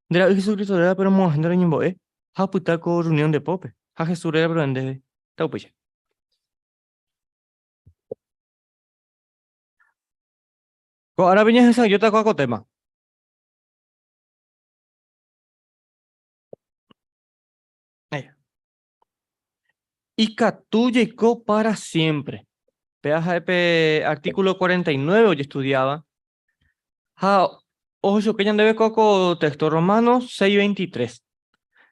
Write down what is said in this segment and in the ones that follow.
Nde ra'y Jesucristo rérape romog̃uahẽ nde roñembo'e ha opyta ko reunión nde pópe, ha Jesús rérape ro'e ndéve, Taupéicha. Ko árape ñahesa'ỹijóta kóa ko téma. Ikatu jaiko pára siémpre. Péva ha'e pe artíkulo 49 ojestudiáva. Ha ohechuka ñandéve ko ko texto Romanos 6:23.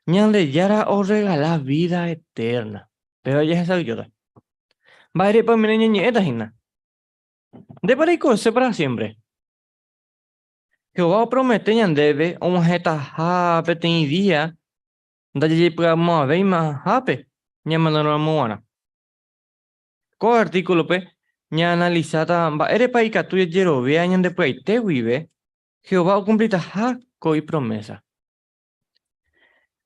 Ñandejára orregala vida eterna. Péva jahesa'ỹijóta. Mba'érepa oiméne ñañe'ẽta hína? Ndépa reikose pára siémpre? Jehová opromete ñandéve og̃uahẽtaha peteĩ día ndajajepy'amo'ãvéimahápe ñamanóramo g̃uarã. Ko artíkulope ñaanalisáta mba'érepa ikatu jajerovia ñandepy'aite guive Jehová okumplitaha ko ipromésa.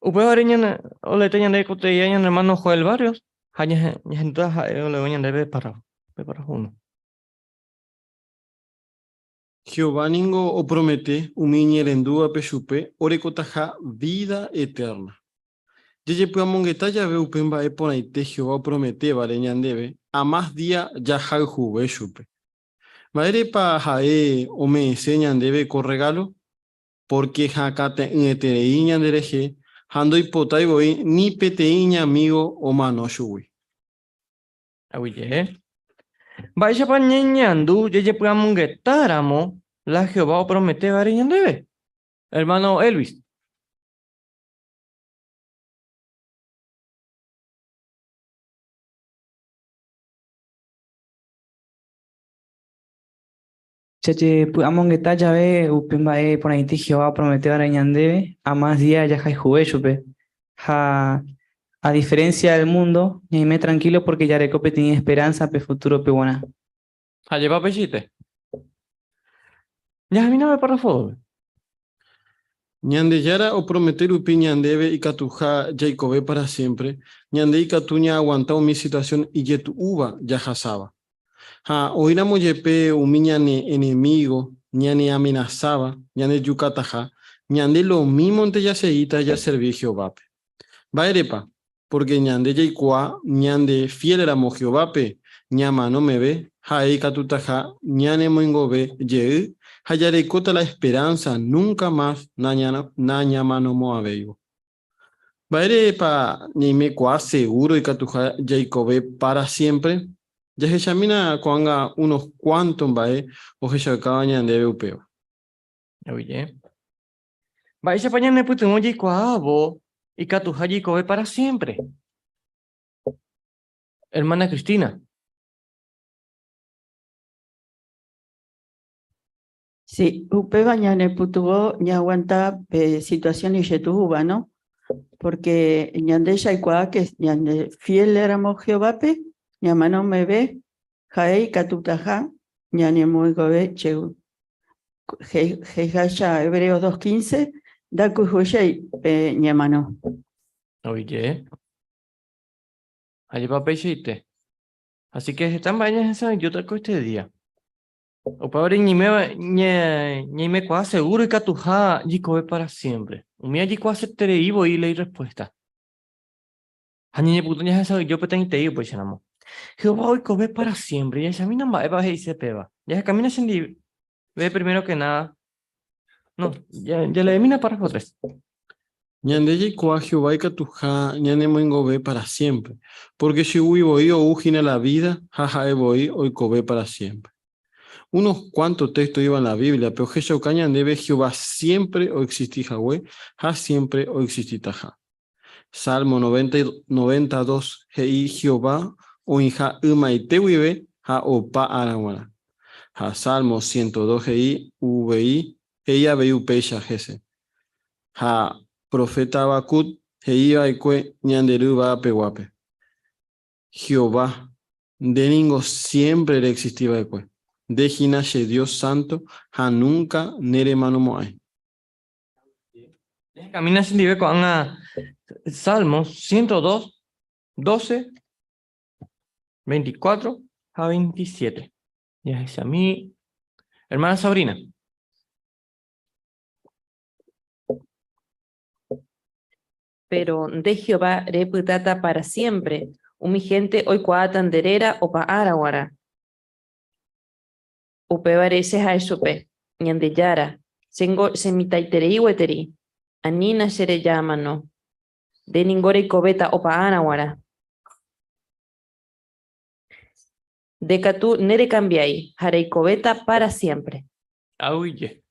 Upévare ñane oleéta ñande koteía ñane ermáno Joel Barrios ha ñahendúta ha'e oleéva ñandéve párrafo, pe párrafo uno. Jehová ningo opromete umi iñe'ẽrendúvape chupe orekotaha vída etérna. Jajepy'amongeta jave upe mba'e porãite Jehová oprometévare ñandéve, amás día jahayhuve chupe. Mba'érepa ha'e ome'ẽse ñandéve ko rregálo? Pórke hakate'ỹeterei ñanderehe ha ndoipotái voi ni peteĩ iñamígo omano chugui. Aguyje. Mba'éichapa ñañandu jajepy'amongetáramo la Jehová oprometévare ñandéve? Ermáno Elvis. Jajepy'amongeta jave upe mba'e porãite Jehová oprometévare ñandéve, amás día jahayhuve chupe. Ha a diferencia del mundo, ñaime tranquilo porque jareko peteĩ esperanza pe futuro-pe guarã. Ajépa peichaite. Jahamína pe párrafo dópe. Ñandejára opromete rupi ñandéve ikatuha jaikove pára siémpre, ñande ikatu ñaaguanta umi situasión ijetu'úva jahasáva. Ha oĩramo jepe umi ñane enemígo ñaneamenasáva ñandejukataha, ñande lomímonte jasegíta jaservi Jehovápe. Mba'érepa? Pórke ñande jaikuaa ñande fiélramo Jehovápe ñamano meve, ha'e ikatutaha ñanemoingove jey ha jarekóta la esperánsa núnka mas nañamanomo'ãvéivo. Mba'érepa ñaimekuaa segúro ikatuha jaikove pára siémpre? Jahechamína ko'ág̃a unos kuánto mba'e ohechaukáva ñandéve upéva. Oye. Mba'éichapa ñanepytyvõ jaikuaávo ikatuha jaikove pára siémpre? Ermána Cristina. Sí, upéva ñanepytyvõ ñaaguanta pe situación ijetu'úva, no? Porque ñande jaikuaa que ñande fiel ramo Jehovápe, ñamano meve, ha'e ikatutaha ñanemoingove jey. He'iháicha Hebreos 2.15, ndakyhyjéi pe ñemano. Oike. Ajépa peichaite. Así que heta mba'e ñahesa'ỹijóta ko este día. Opavave ñaiméva ñaimekuaa seguro ikatuha jaikove para siempre. Umíva jaikuaaseterei voi la irrespuesta. Ha ñañepyrũ ñahesa'ỹijo peteĩteĩ upéicharamo. Jehová oikove para siempre. Jahechamína mba'épa he'ise péva. Jahekamína chendive primero que nada. No, jaleemína párrafo 3. Ñande jaikuaa Jehová ikatuha ñanemoingove pára siémpre, pórke chugui voi ou hína la vída ha ha'e voi oikove pára siémpre. Unos kuánto téxto oĩva la Bíbliape ohechauka ñandéve Jehová siémpre oexisti hague ha siémpre oexistitaha. Salmo 92 he'i Jehová oĩha ymaite guive ha opa ára g̃uarã. Ha Salmo 102 he'i uvei he'i avei upéicha hese. Ha proféta Habacuc he'i va'ekue ñande Ru yvágapeguápe, Jehová, nde ningo siémpre reexisti va'ekue, nde hína che Dios sánto ha núnka neremanomo'ãi. Ekamina chendive ko'ág̃a Salmos 102, 12, 24 ha 27. Jahechami. Hermana Sabrina. Péro nde Jehová repytáta pára siémpre, umi hénte oikuaáta nde réra opa ára g̃uarã. Upévare che ha'e chupe, Ñandejára, chéngo chemitãiterei gueteri, anína chereja amano. Nde ningo reikovéta opa ára g̃uarã. Nde katu nerekambiái ha reikovéta pára siémpre. Aguyje.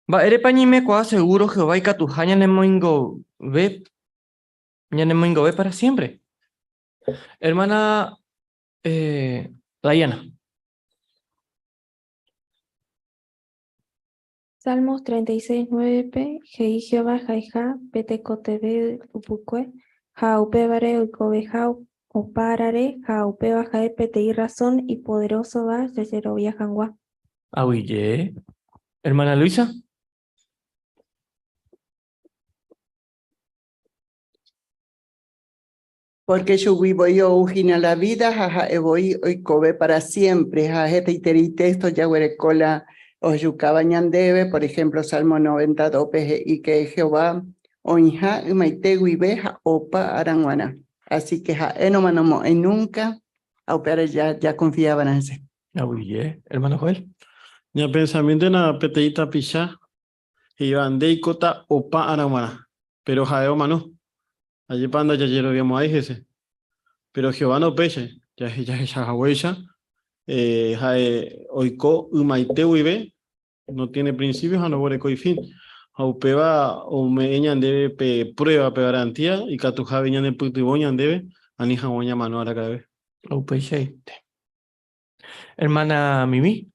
Mba'érepa ñaimekuaa segúro Jehová ikatuha ñanemoingove ñanemoingove para siémpre? Hermana eh, Diana. Salmos 36, 9-pe he'i Jehová ha'eha pe tekotevẽ ypykue ha upévare oikoveha opa árare ha upéva ha'e peteĩ razón ipoderósova jajerovia hag̃ua. Aguyje. Hermana Luisa. Porque chugui voi ou hína la vida ha ha'e voi oikove para siempre ha hetaiterei texto jaguereko la ohechukáva ñandéve, por ejemplo Salmo 92-pe he'i que Jehová oĩha ymaite guive ha opa ára g̃uarã. Así que ha'e nomanomo'ãi nunca ha upévare jaconfiava'erã hese. Aguyje. Hermano Joel. Ñapensamíntena peteĩ tapicha he'íva nde eikóta opa ára g̃uarã, péro ha'e omano. Ajépa ndajajeroviamo'ãi hese. Péro Jehová ndaupéichai, jahecha haguéicha ha'e oiko ymaite guive, no tiene principio ha ndoguerekói fin. Ha upéva ome'ẽ ñandéve pe prueba, pe garantía ikatuha avei ñanepytyvõ ñandéve ani hag̃ua ñamano araka'eve. Upeichaite. Hermana Mimi.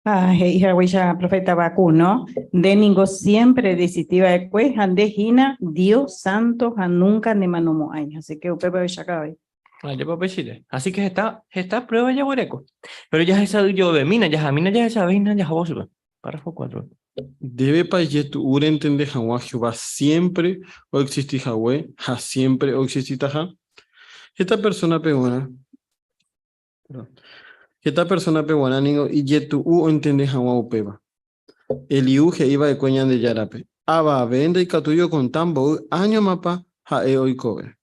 Ha he'i haguéicha profeta Habacuc, no? Nde ningo siempre redesistir va'ekue ha nde hína Dios santo ha nunca nemanomo'ãi. Así que upépe ohechaka avei. Ajépa upeichaite. Así que heta, heta prueba jaguereko. Pero jahesa'ỹijovemína, jahamína jahechave hína jahávo chupe. Párrafo 4. Ndévepa ijetu'u rentende hag̃ua Jehová siémpre oexisti hague ha siémpre oexistitaha? Heta persónape g̃uarã, Heta persónape g̃uarã ningo ijetu'u ontende hag̃ua upéva. Eliú he'i va'ekue Ñandejárape, Avave ndaikatúi okonta mboy áñomapa ha'e oikove.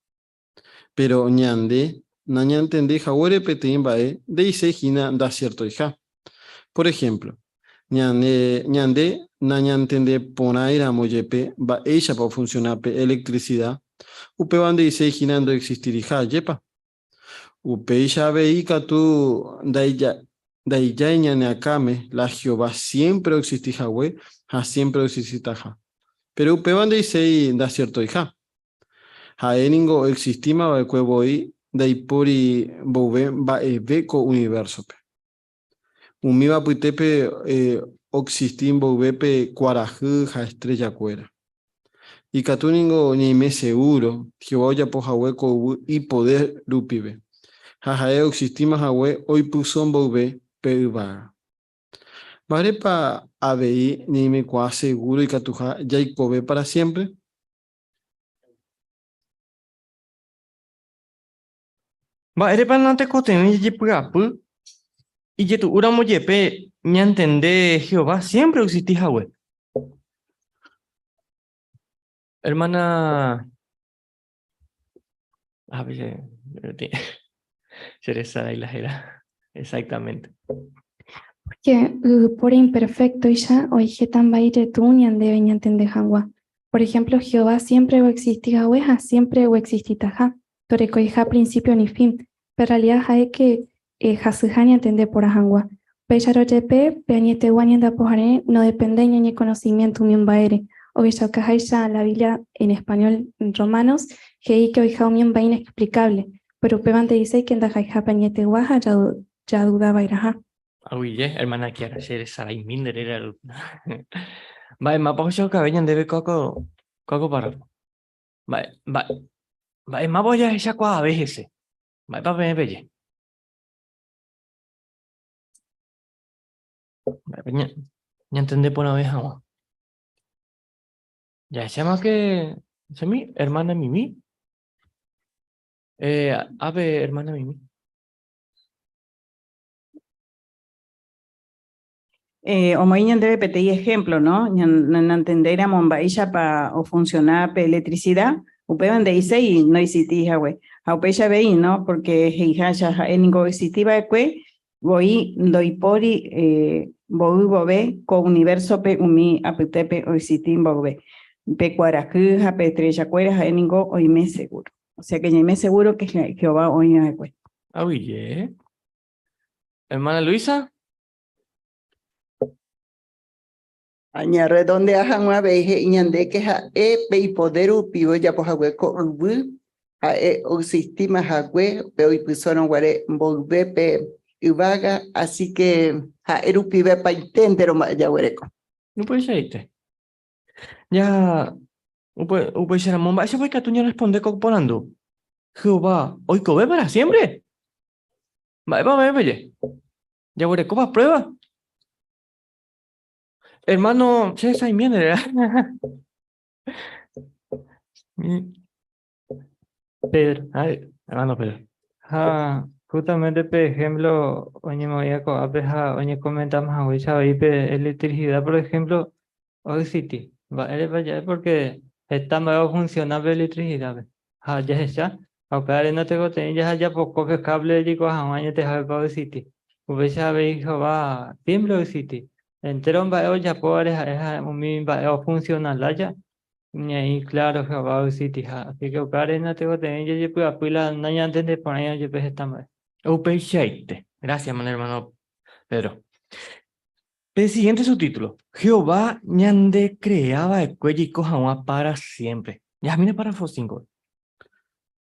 Péro ñande nañantendéi haguére peteĩ mba'e nde'iséi hína ndasiertoiha. Por ehémplo, ñande nañantendeporãiramo jepe mba'éichapa ofunsiona pe elektrisida, upéva nde'iséi hína ndoexistiriha, ajépa? Upéicha avei katu ndaijái ñane akãme la Jehová siémpre oexisti hague ha siémpre oexistitaha. Péro upéva nde'iséi ndasiertoiha. Ha'e ningo oexistíma va'ekue voi ndaipóri mboyve mba'eve ko univérsope. Umíva apytépe oexisti mboyve pe kuarahy ha estrellakuéra. Ikatu ningo ñaime segúro Jehová ojapo hague ko yvy ipodér rupive, ha ha'e oexistíma hague oipyso mboyve pe yvága. Mba'érepa avei ñaimekuaa segúro ikatuha jaikove pára siémpre? Mba'érepa natekotevẽi jajepy'apy ijetu'úramo jepe ñantende Jehová siémpre oexisti hague? Hermana a ver, che resarái la héra exactamente. Pórke yvypóra imperféktoicha oĩ heta mba'e ijetu'u ñandéve ñantende hag̃ua. Por ehémplo, Jehová siémpre oexisti hague ha siémpre oexistitaha. Torekoiha principio ni fin. Pe realidad ha'e ke hasyha ñantende porã hag̃ua. Upéicharõ jepe, pe añetegua ñandeapohare nodependéi ñañe conocimiento umi mba'ére. Ohechaukaháicha la Biblia en español Romanos, he'i ke oiha umi mba'e inexplicable, péro upéva nde'iséi ke ndaha'eiha pe añetegua ha jadudava'erãha. Aguyje, hermana Kiara, che resaraimi nde réra rupi. Mba'émapa ohechaukave ñandéve kóa ko párrafo? Mba'e, mba'e, mba'émapa ojahechakuaave hese? Mba'épa peẽ peje? Mba'épa ña, ñantende porãve hag̃ua? Jahecháma ke chemi, hermana Mimi. Eh, ápe, hermana Mimi. Omoĩ ñandéve peteĩ ejemplo, no? Ñantendéiramo mba'éichapa ofunciona pe electricidad, upéva nde'iséi no existí hague. Ha upéicha avei, no? Porque he'iháicha ha'e ningo oexistí va'ekue voi ndoipóri mboy vove ko universo-pe umi apytépe oexistí mboyve. Pe kuarahy ha pe estrella-kuéra ha'e ningo oime seguro. O sea que ñaime seguro que Jehová oĩ va'ekue. Aguyje. Hermana Luisa. Añarredondea hag̃ua avei he'i ñande que ha'e pe ipoder rupi ojapo hague ko yvy, ha'e oexistíma hague pe oipysórõ guare mboyve pe yvága, así que ha'e rupive paite entero mba'e jaguereko. Upeichaite. Ya upeicharamo mba'éichapa ikatu ñaresponde ko porandu. Jehová oikove para siempre? Mba'épa ome'ẽ peje? Jaguerekópa prueba? Hermano, che saimiéne, ¿verdad? Pedro. Ay, hermano Pedro. Ha, justamente pe ejemplo oñemoĩva ko'ápe ha oñecomentama haguéicha avei pe electricidad, por ejemplo, oexistí. Mba'érepa ja'e porque heta mba'e ofunciona pe electricidad-pe. Ha jahecha, ha upévare natekotevẽ jajapoko pe cable jaikuaa hag̃ua añetehápepa oexistí. Upéicha avei Jehová siempre oexistí. Entero mba'e ojapóvare ha'e ha umi mba'e ofunciona lája, ñaĩ claro Jehová oexistiha. Así que upévare natekotevẽ jajepy'apy la nañantendeporãi ojepe heta mba'e. Upeichaite. Gracias, hermano Pedro. Pe siguiente subtítulo. Jehová ñande creaba va'ekue jaiko hag̃ua para siempre. Ya, mira párrafo 5.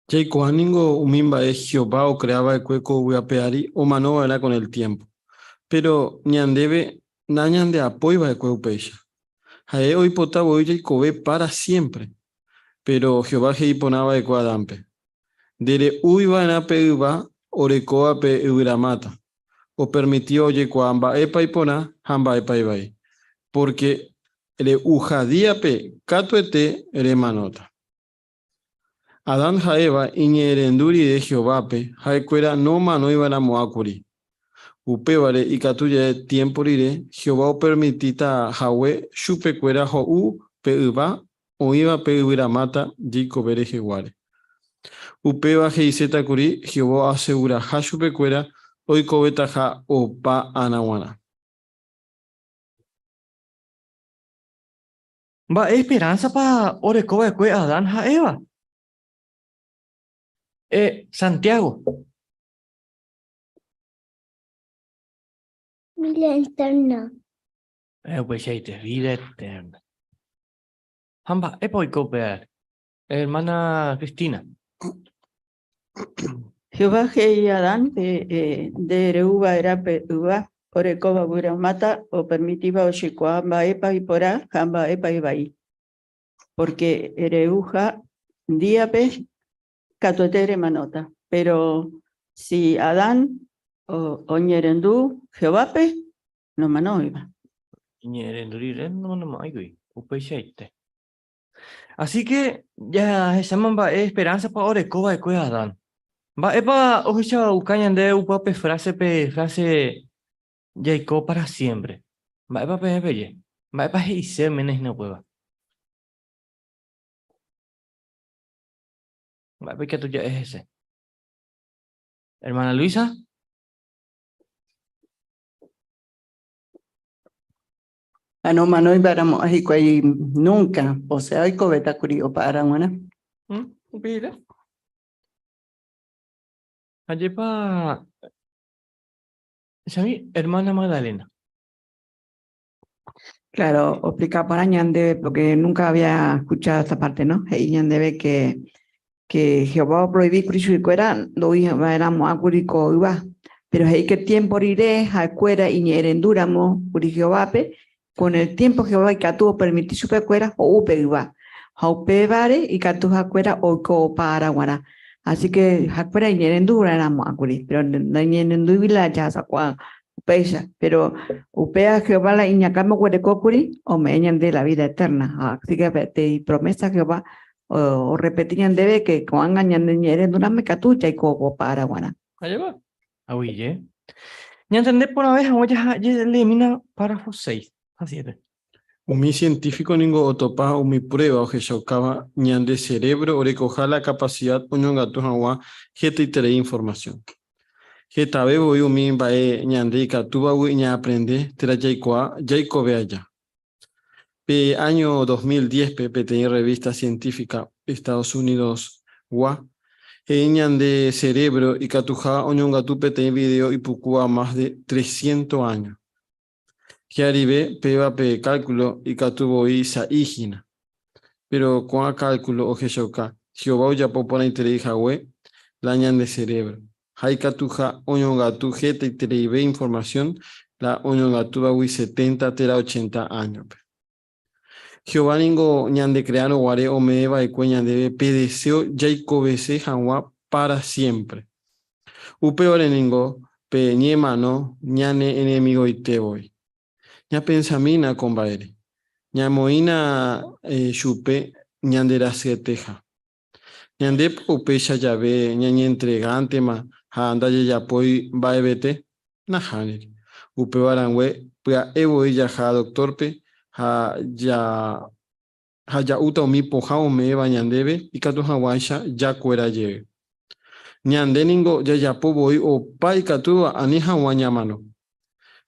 Jaikuaa ningo umi mba'e Jehová ocrea va'ekue ko yvy ape ári omano va'erã con el tiempo. Pero ñandéve nañandeapói va'ekue upéicha. Ha'e oipota voi jaikove para siempre. Pero Jehová he'i porã va'ekue Adánpe. Ndere'úi va'erã pe yva orekóva pe yvyramáta. Opermití ojekuaa mba'épa iporã ha mba'épa ivai. Porque re'uha díape katuete remanóta. Adán ha Eva iñe'ẽrendu rire Jehovápe ha'ekuéra nomanoiva'erãmo'ãkuri. Upévare ikatu ja'e tiempo rire Jehová opermitíta hague chupekuéra ho'u pe yva oĩva pe yvyramáta jeikove reheguáre. Upéva he'isétakuri Jehová oaseguraha chupekuéra oikovetaha opa ára g̃uarã. Mba'e esperanza-pa oreko va'ekue Adán ha Eva? Santiago. Vida eterna. Upeichaite, vida eterna. Ha mba'épa oiko upévare? Hermana Cristina. Jehová he'i Adánpe ndere'u va'erã pe yva orekóva yvyramáta opermitíva ojekuaa mba'épa iporã ha mba'épa ivai. Porque re'uha díape katuete remanóta. Pero si Adán oñerendu Jehovápe, nomanóiva. Iñe'ẽrendu rire nomanomo'ãigui, upeichaite. Así que jahecháma mba'e esperanza-pa oreko va'ekue Adán. Mba'épa ohechauka ñande upa pe frase pe frase jaiko para siempre. Mba'épa peẽ peje? Mba'épa he'ise oiméne upéva? Mba'épa ikatu ja'e hese? Hermana Luisa. Ha nomanoiva'erãmo'ã hikuái nunca, o sea, oikovétakuri opa ára g̃uarã. Upéire. Ajépa Xavi, hermana Magdalena. Claro, explica para ñandéve, porque nunca había escuchado esta parte, ¿no? He'i ñandéve que Jehová prohibí kuri chuguikuéra ndo'uiva'erãmo'ãkuri ko yva. Pero he'i que tiempo rire ha'ekuéra iñe'ẽrendúramo kuri Jehovápe, con el tiempo Jehová ikatu opermiti chupekuéra ho'u pe yva. Ha upévare ikatu ha'ekuéra oiko opa ára g̃uarã. Así que ha'ekuéra iñe'ẽrendúra'erãmo'ãkuri, pero naiñe'ẽrendúigui la jahasakuaa upéicha. Pero upéva Jehová la iñakãme oguerekókuri ome'ẽ ñande la vida eterna. Así que peteĩ promesa Jehová o repetí ñandéve que ko'ág̃a ñane ñe'ẽrendúramo ikatu jaiko opa ára g̃uarã. Ajépa? Aguyje. Ñantende porãve hag̃ua jaha jaleemína párrafo 6 ha 7. Umi científico ningo otopa umi prueba ohechaukáva ñande cerebro orekoha la capacidad oñongatu hag̃ua hetaiterei información. Hetave voi umi mba'e ñande ikatúvagui ñaaprende térã jaikuaa jaikove aja. Pe áño 2010-pe peteĩ revista científica Estados Unidos-gua he'i ñande cerebro ikatuha oñongatu peteĩ video ipukúva más de trescientos áño. Hi'arive péva pe cálculo ikatu voi sa'i hína. Péro ko'ã cálculo ohechauka Jehová ojapo porãiterei hague la ñande cerebro ha ikatuha oñongatu hetaitereive informasión la oñongatúvagui setenta térã ochenta áñope. Jehová ningo ñandekreárõ guare ome'ẽ va'ekue ñandéve pe deséo jaikovese hag̃ua pára siémpre. Upévare ningo pe ñemano ñane enemigoite voi. Ñapensamína ko mba'ére. Ñamoĩna chupe ñanderasyeteha. Ñandépa upéicha jave ñañentregántema ha ndajejapói mba'evete? Nahániri. Upéva rangue pya'e voi jaha doktórpe ha ja ha ja'úta umi pohã ome'ẽva ñandéve ikatu hag̃uáicha jakuera jey. Ñande ningo jajapo voi opa ikatúva ani hag̃ua ñamano.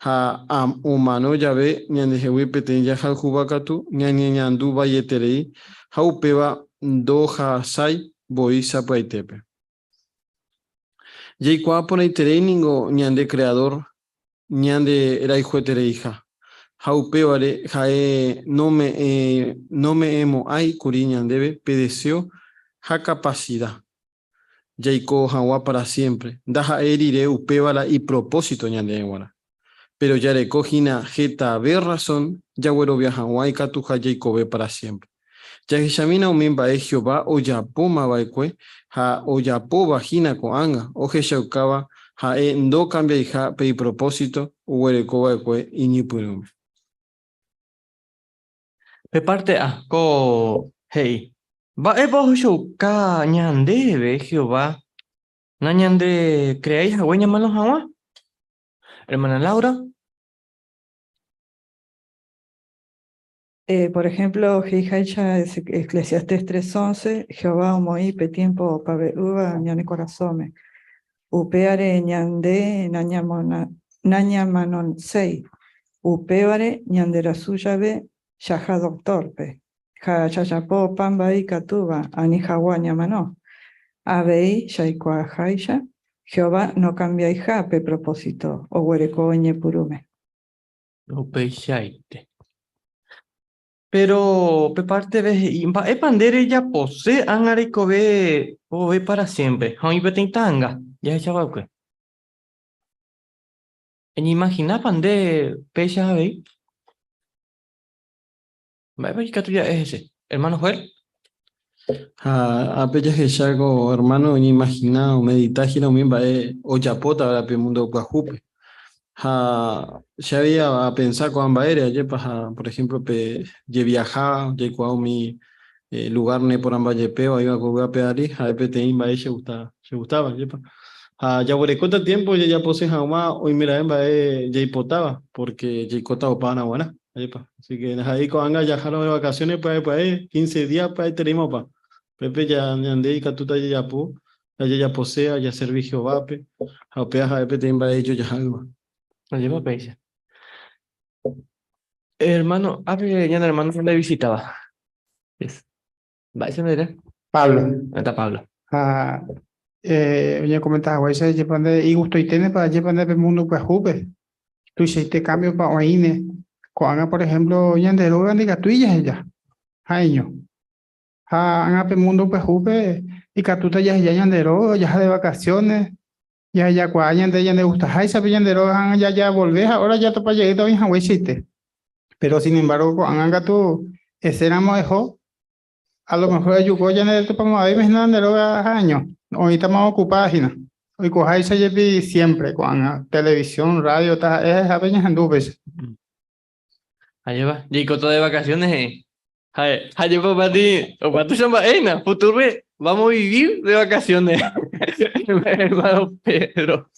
Ha omano jave ñandehegui peteĩ jahayhúva katu ñañeñandu vaieterei ha upéva ndohasái voi sapy'aitépe. Jaikuaa porãiterei ningo ñande Creador ñande rayhuetereiha, ha upévare ha'e nome'ẽmo'ãi kuri ñandéve pe deseo ha kapasida jaiko hag̃ua para siémpre, ndaha'éi rire upéva la ipropósito ñandéve g̃uarã. Péro jareko hína hetave rrasón jaguerovia hag̃ua ikatuha jaikove para siémpre. Jahechamína umi mba'e Jehová ojapóma va'ekue ha ojapóva hína ko'ág̃a, ohechaukáva ha'e ndokambiaiha pe ipropósito oguereko va'ekue iñypyrũme. Pe párte A ko he'i, Mba'épa ohechauka ñandéve Jehová nañandekreái hague ñamano hag̃ua? Hermana Laura. Eh, por ejemplo, he'iháicha Eclesiastés 3.11, Jehová omoĩ pe tiempo opave'ỹva ñane korasõme. Upévare ñande nañamanoséi. Upévare ñanderasy jave jaha doctor-pe ha jajapo opa mba'e ikatúva ani hag̃ua ñamano. Avei jaikuaaháicha Jehová nokambiaiha pe propósito oguereko iñepyrũme. Upeichaite. Péro pe párte B he'i, Mba'épa nde rejapose ág̃a reikove vove pára siémpre? Ha oĩ peteĩ ta'anga jahecha va'ekue. Eñeimahinápa nde péicha avei? Mba'épa ikatu ja'e hese? Ermáno Joel? Ha ápe jahecha ko ermáno oñeimahina, omedita hína umi mba'e ojapótava pe múndo pyahúpe. Ha che avei apensa ko'ã mba'ére, ajépa ha por ehémplo pe jeviaha, jaikuaa umi lugár neporãmba jepéva oĩva ko yvy ape ári, ha'e peteĩ mba'e chegustáva, ajépa. Ha jaguerekóta tiémpo jajapose hag̃ua oimeraẽ mba'e jaipotáva, pórke jaikóta opa ára g̃uarã, ajépa. Así que ndaha'éi ko'ág̃a jahárõ de vacaciones pya'e pya'e, quince días pya'etereíma opa. Upépe ñande ikatúta jajapo la jajaposéva, jaservi Jehovápe, ha upéva ha'e peteĩ mba'e ijojaha'ỹva. Ajépa péicha. Hermano, ápe ñane hermano ñande visitáva. Yes. Mba'éicha nde réra? Pablo. Está Pablo. Ha eh, oñekomenta haguéicha jepa nde igustoiténepa jepa nde pe mundo pyahúpe. Tuichaite cambio-pa oĩne. Ko'ág̃a, por ejemplo, ñande róga ndikatúi jaheja ha'eño. Ha ág̃a pe mundo pyahúpe ikatúta jaheja ñande róga, jaha de vacaciones, jahejakuaa ñande ñandegustaháicha pe ñande róga ág̃a jajavolve ha óra jatopa jeýta oĩ hagueichaite. Pero sin embargo ko'ág̃a katu eséramo eho, a lo mejor ejuko ñande topamo'ãvéima hína ñande róga ha'eño, oĩtama ocupada hína. Oikoháicha jepi siempre ko'ág̃a televisión, radio taha'e ha'ehápe ñahendu upéicha. Ajépa, jaikóta de vacaciones he'i. Ha'e, ha jepe opáti, opa tuicha mba'e hína, futuro-pe vamos a vivir de vacaciones. Hermano Pedro.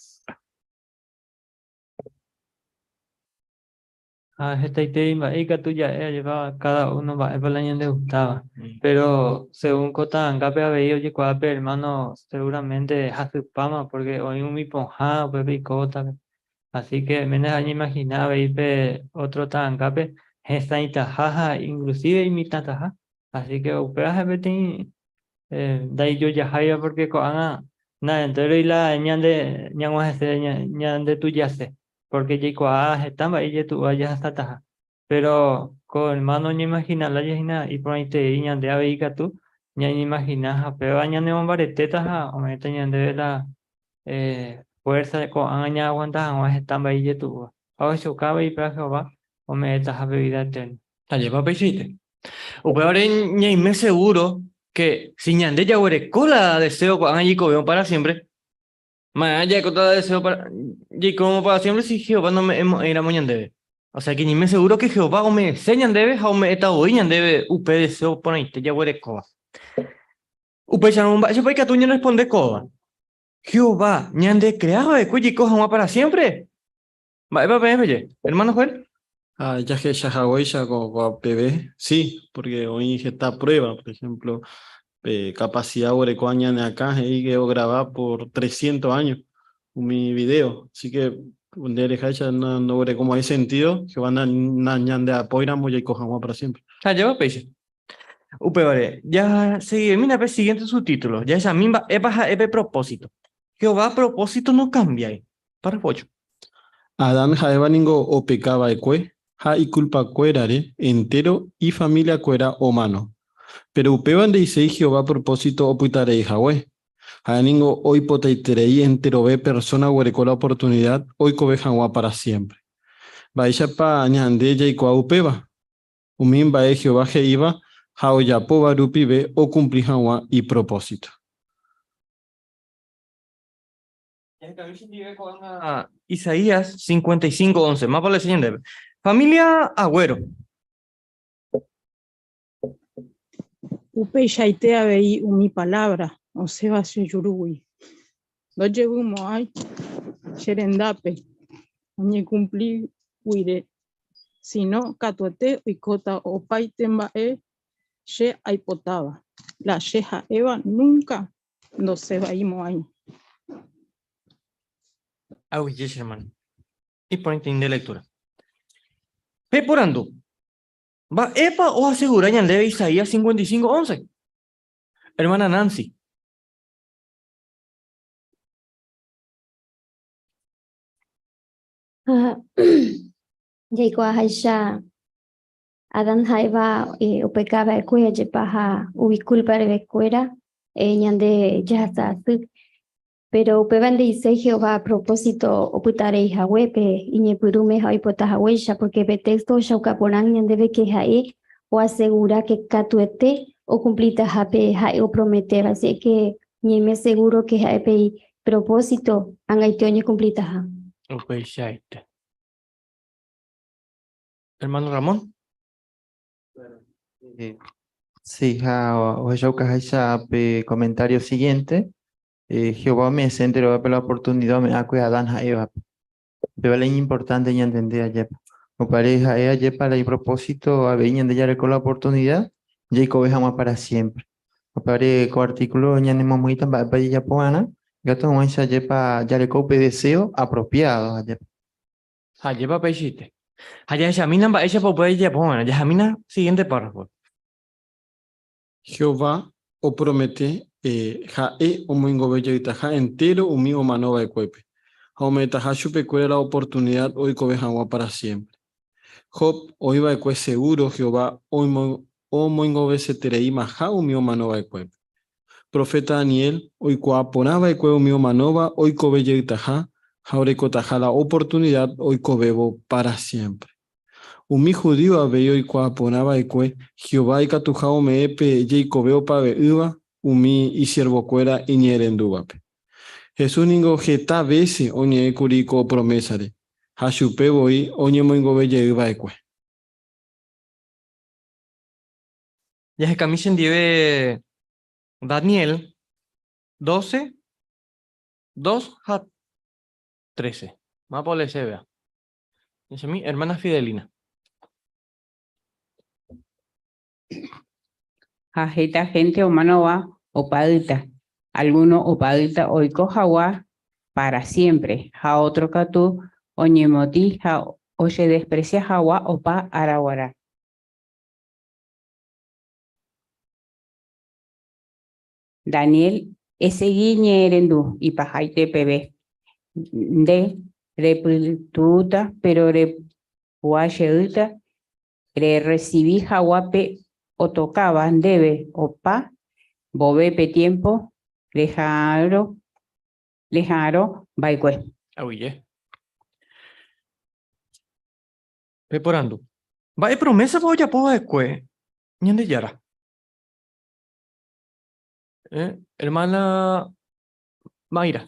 Ha hetaiterei mba'e ikatu ja'e ajépa káda uno mba'épa la ñandegustáva. Péro según ko ta'angápe avei ojekuaa pe ermáno seguramente hasypáma pórke oĩ umi pohã upépe ikótape. Así que oiméne añeimagina avei pe ótro ta'angápe hesãitaha ha inclusive imitãtaha. Así que upéva ha'e peteĩ ndaijojaháiva pórke ko'ág̃a naentéroi la ñande ñag̃uahẽse ñandetujase. Pórke jaikuaa heta mba'e ijetu'úva jahasataha. Péro ko ermáno oñeimahina lája hína iporãiterei ñande avei ikatu ñañeimahina ha péva ñanemombaretéta ha ome'ẽta ñandéve la fuérsa ko'ág̃a ñaaguanta hag̃ua heta mba'e ijetu'úva. Ha ohechauka avei péva Jehová ome'ẽtaha pe vída etérna. Ajépa peichaite. Upévare ñaime segúro ke si ñande jaguereko la deséo ko'ág̃a jaikovévo pára siémpre, Maerã jarekóta la deseo para jaikóvo para siempre si Jehová nome'ẽmo'ãiramo ñandéve. O sea que ñaime seguro que Jehová ome'ẽse ñandéve ha ome'ẽta voi ñandéve upe deseo porãite jaguerekóva. Upéicharõ, mba'éichapa ikatu ñaresponde kóva? Jehová ñandekrea va'ekue jaiko hag̃ua para siempre? Mba'épa peẽ peje, hermano Joel? Ha jahecha haguéicha ko peve, sí, porque oĩ heta prueba, por ejemplo, pe capacidad oguerekóva ñane akã he'i que ograva por 300 años umi video, así que nde reháicha ndoguerekomo'ãi sentido Jehová nañandeapóiramo jaiko hag̃ua para siempre. Ha jeva péicha. Upévare, jaseguimína pe siguiente subtítulo, jahechami mba'épa ha'e pe propósito. Jehová propósito nokambiái. Párrafo 8. Adán ha Eva ningo opeka va'ekue ha ikulpakuérare entéro ifamiliakuéra omano. Péro upéva nde'iséi Jehová propósito opytarei hague. Ha'e ningo oipotaiterei enterove persóna oguereko la oportunida oikove hag̃ua pára siémpre. Mba'éichapa ñande jaikuaa upéva? Umi mba'e Jehová he'íva ha ojapóva rupive okumpli hag̃ua ipropósito. Jahekami chendive ko'ág̃a Isaías 55:11. Mapa leche ñandéve. Familia Agüero. Upeichaite avei umi palávra osẽva che jurúgui, ndojevymo'ãi che rendápe oñekumpli guive, síno katuete oikóta opaite mba'e che aipotáva, la che ha'éva núnka ndosẽvaimo'ãi. Aguyje che hermano. Iporãite nde lectura. Peporandu, Mba'épa oasegura ñandéve Isaías 55:11? Hermana Nancy. Ha jaikuaaháicha Adán ha Eva opeka va'ekue ajepa ha umi kúlpa revekuéra ñande jahasa asy. Péro upéva nde'iséi Jehová propósito opyta rei hague pe iñepyrũme ha oipota haguéicha, pórke pe téxto ohechauka porã ñandéve ke ha'e oasegura ke katuete okumplitaha pe ha'e oprometéva. Así ke ñaime segúro ke ha'e pe ipropósito ag̃aite oñekumplitaha. Upeichaite. Hermano Ramón. Sí, ha ohechaukaháicha pe comentario siguiente, Jehová ome'ẽse enterovépe la oportunidad ome'ẽ'akue Adán ha Évape. Upéva la iñimportante ñantende ajépa. Upévare ha'e ajépa la ipropósito avei ñande jareko la oportunidad jaikove hag̃ua para siempre. Upévare ko artículo ñanemomýita mba'épa jajapo va'erã, ikatu hag̃uáicha ajépa jareko upe deseo apropiado ajépa. Ha ajépa peichaite. Ha jahechamína mba'éichapa upéva ijapo va'erã. Jahamína siguiente párrafo. Jehová opromete ha'e omoingove jeytaha entéro umi omano va'ekuépe, ha ome'ẽtaha chupekuéra la oportunida oikove hag̃ua pára siémpre. Job oĩ va'ekue segúro Jehová omoingovesetereimaha umi omano va'ekuépe. Proféta Daniel oikuaa porã va'ekue umi omanóva oikove jeytaha ha orekotaha la oportunida oikovévo pára siémpre. Umi judío avei oikuaa porã va'ekue Jehová ikatuha ome'ẽ pe jeikove opave'ỹva umi isiervokuéra iñe'ẽrendúvape. Jesús ningo heta vése oñe'ẽ kuri ko promésare, ha chupe voi oñemoingove jey va'ekue. Jahekami chendive Daniel 12, 2 ha 13. Mápa olesévea. Jahechami, hermana Fidelina. Ha heta gente omanóva opáyta. Alguno opáyta oiko hag̃ua para siempre, ha otro katu oñemotĩ ha ojedesprecia hag̃ua opa ára g̃uarã. Daniel esegi ñe'ẽrendu ipahaite peve. Nde repytu'úta pero repu'ã jeýta rerresivi hag̃ua pe otokáva ndéve opa vove pe tiempo reha'arõ va'ekue. Aguyje. Peporandu. Mba'e promésapa ojapo va'ekue Ñandejára? Hermana Mayra.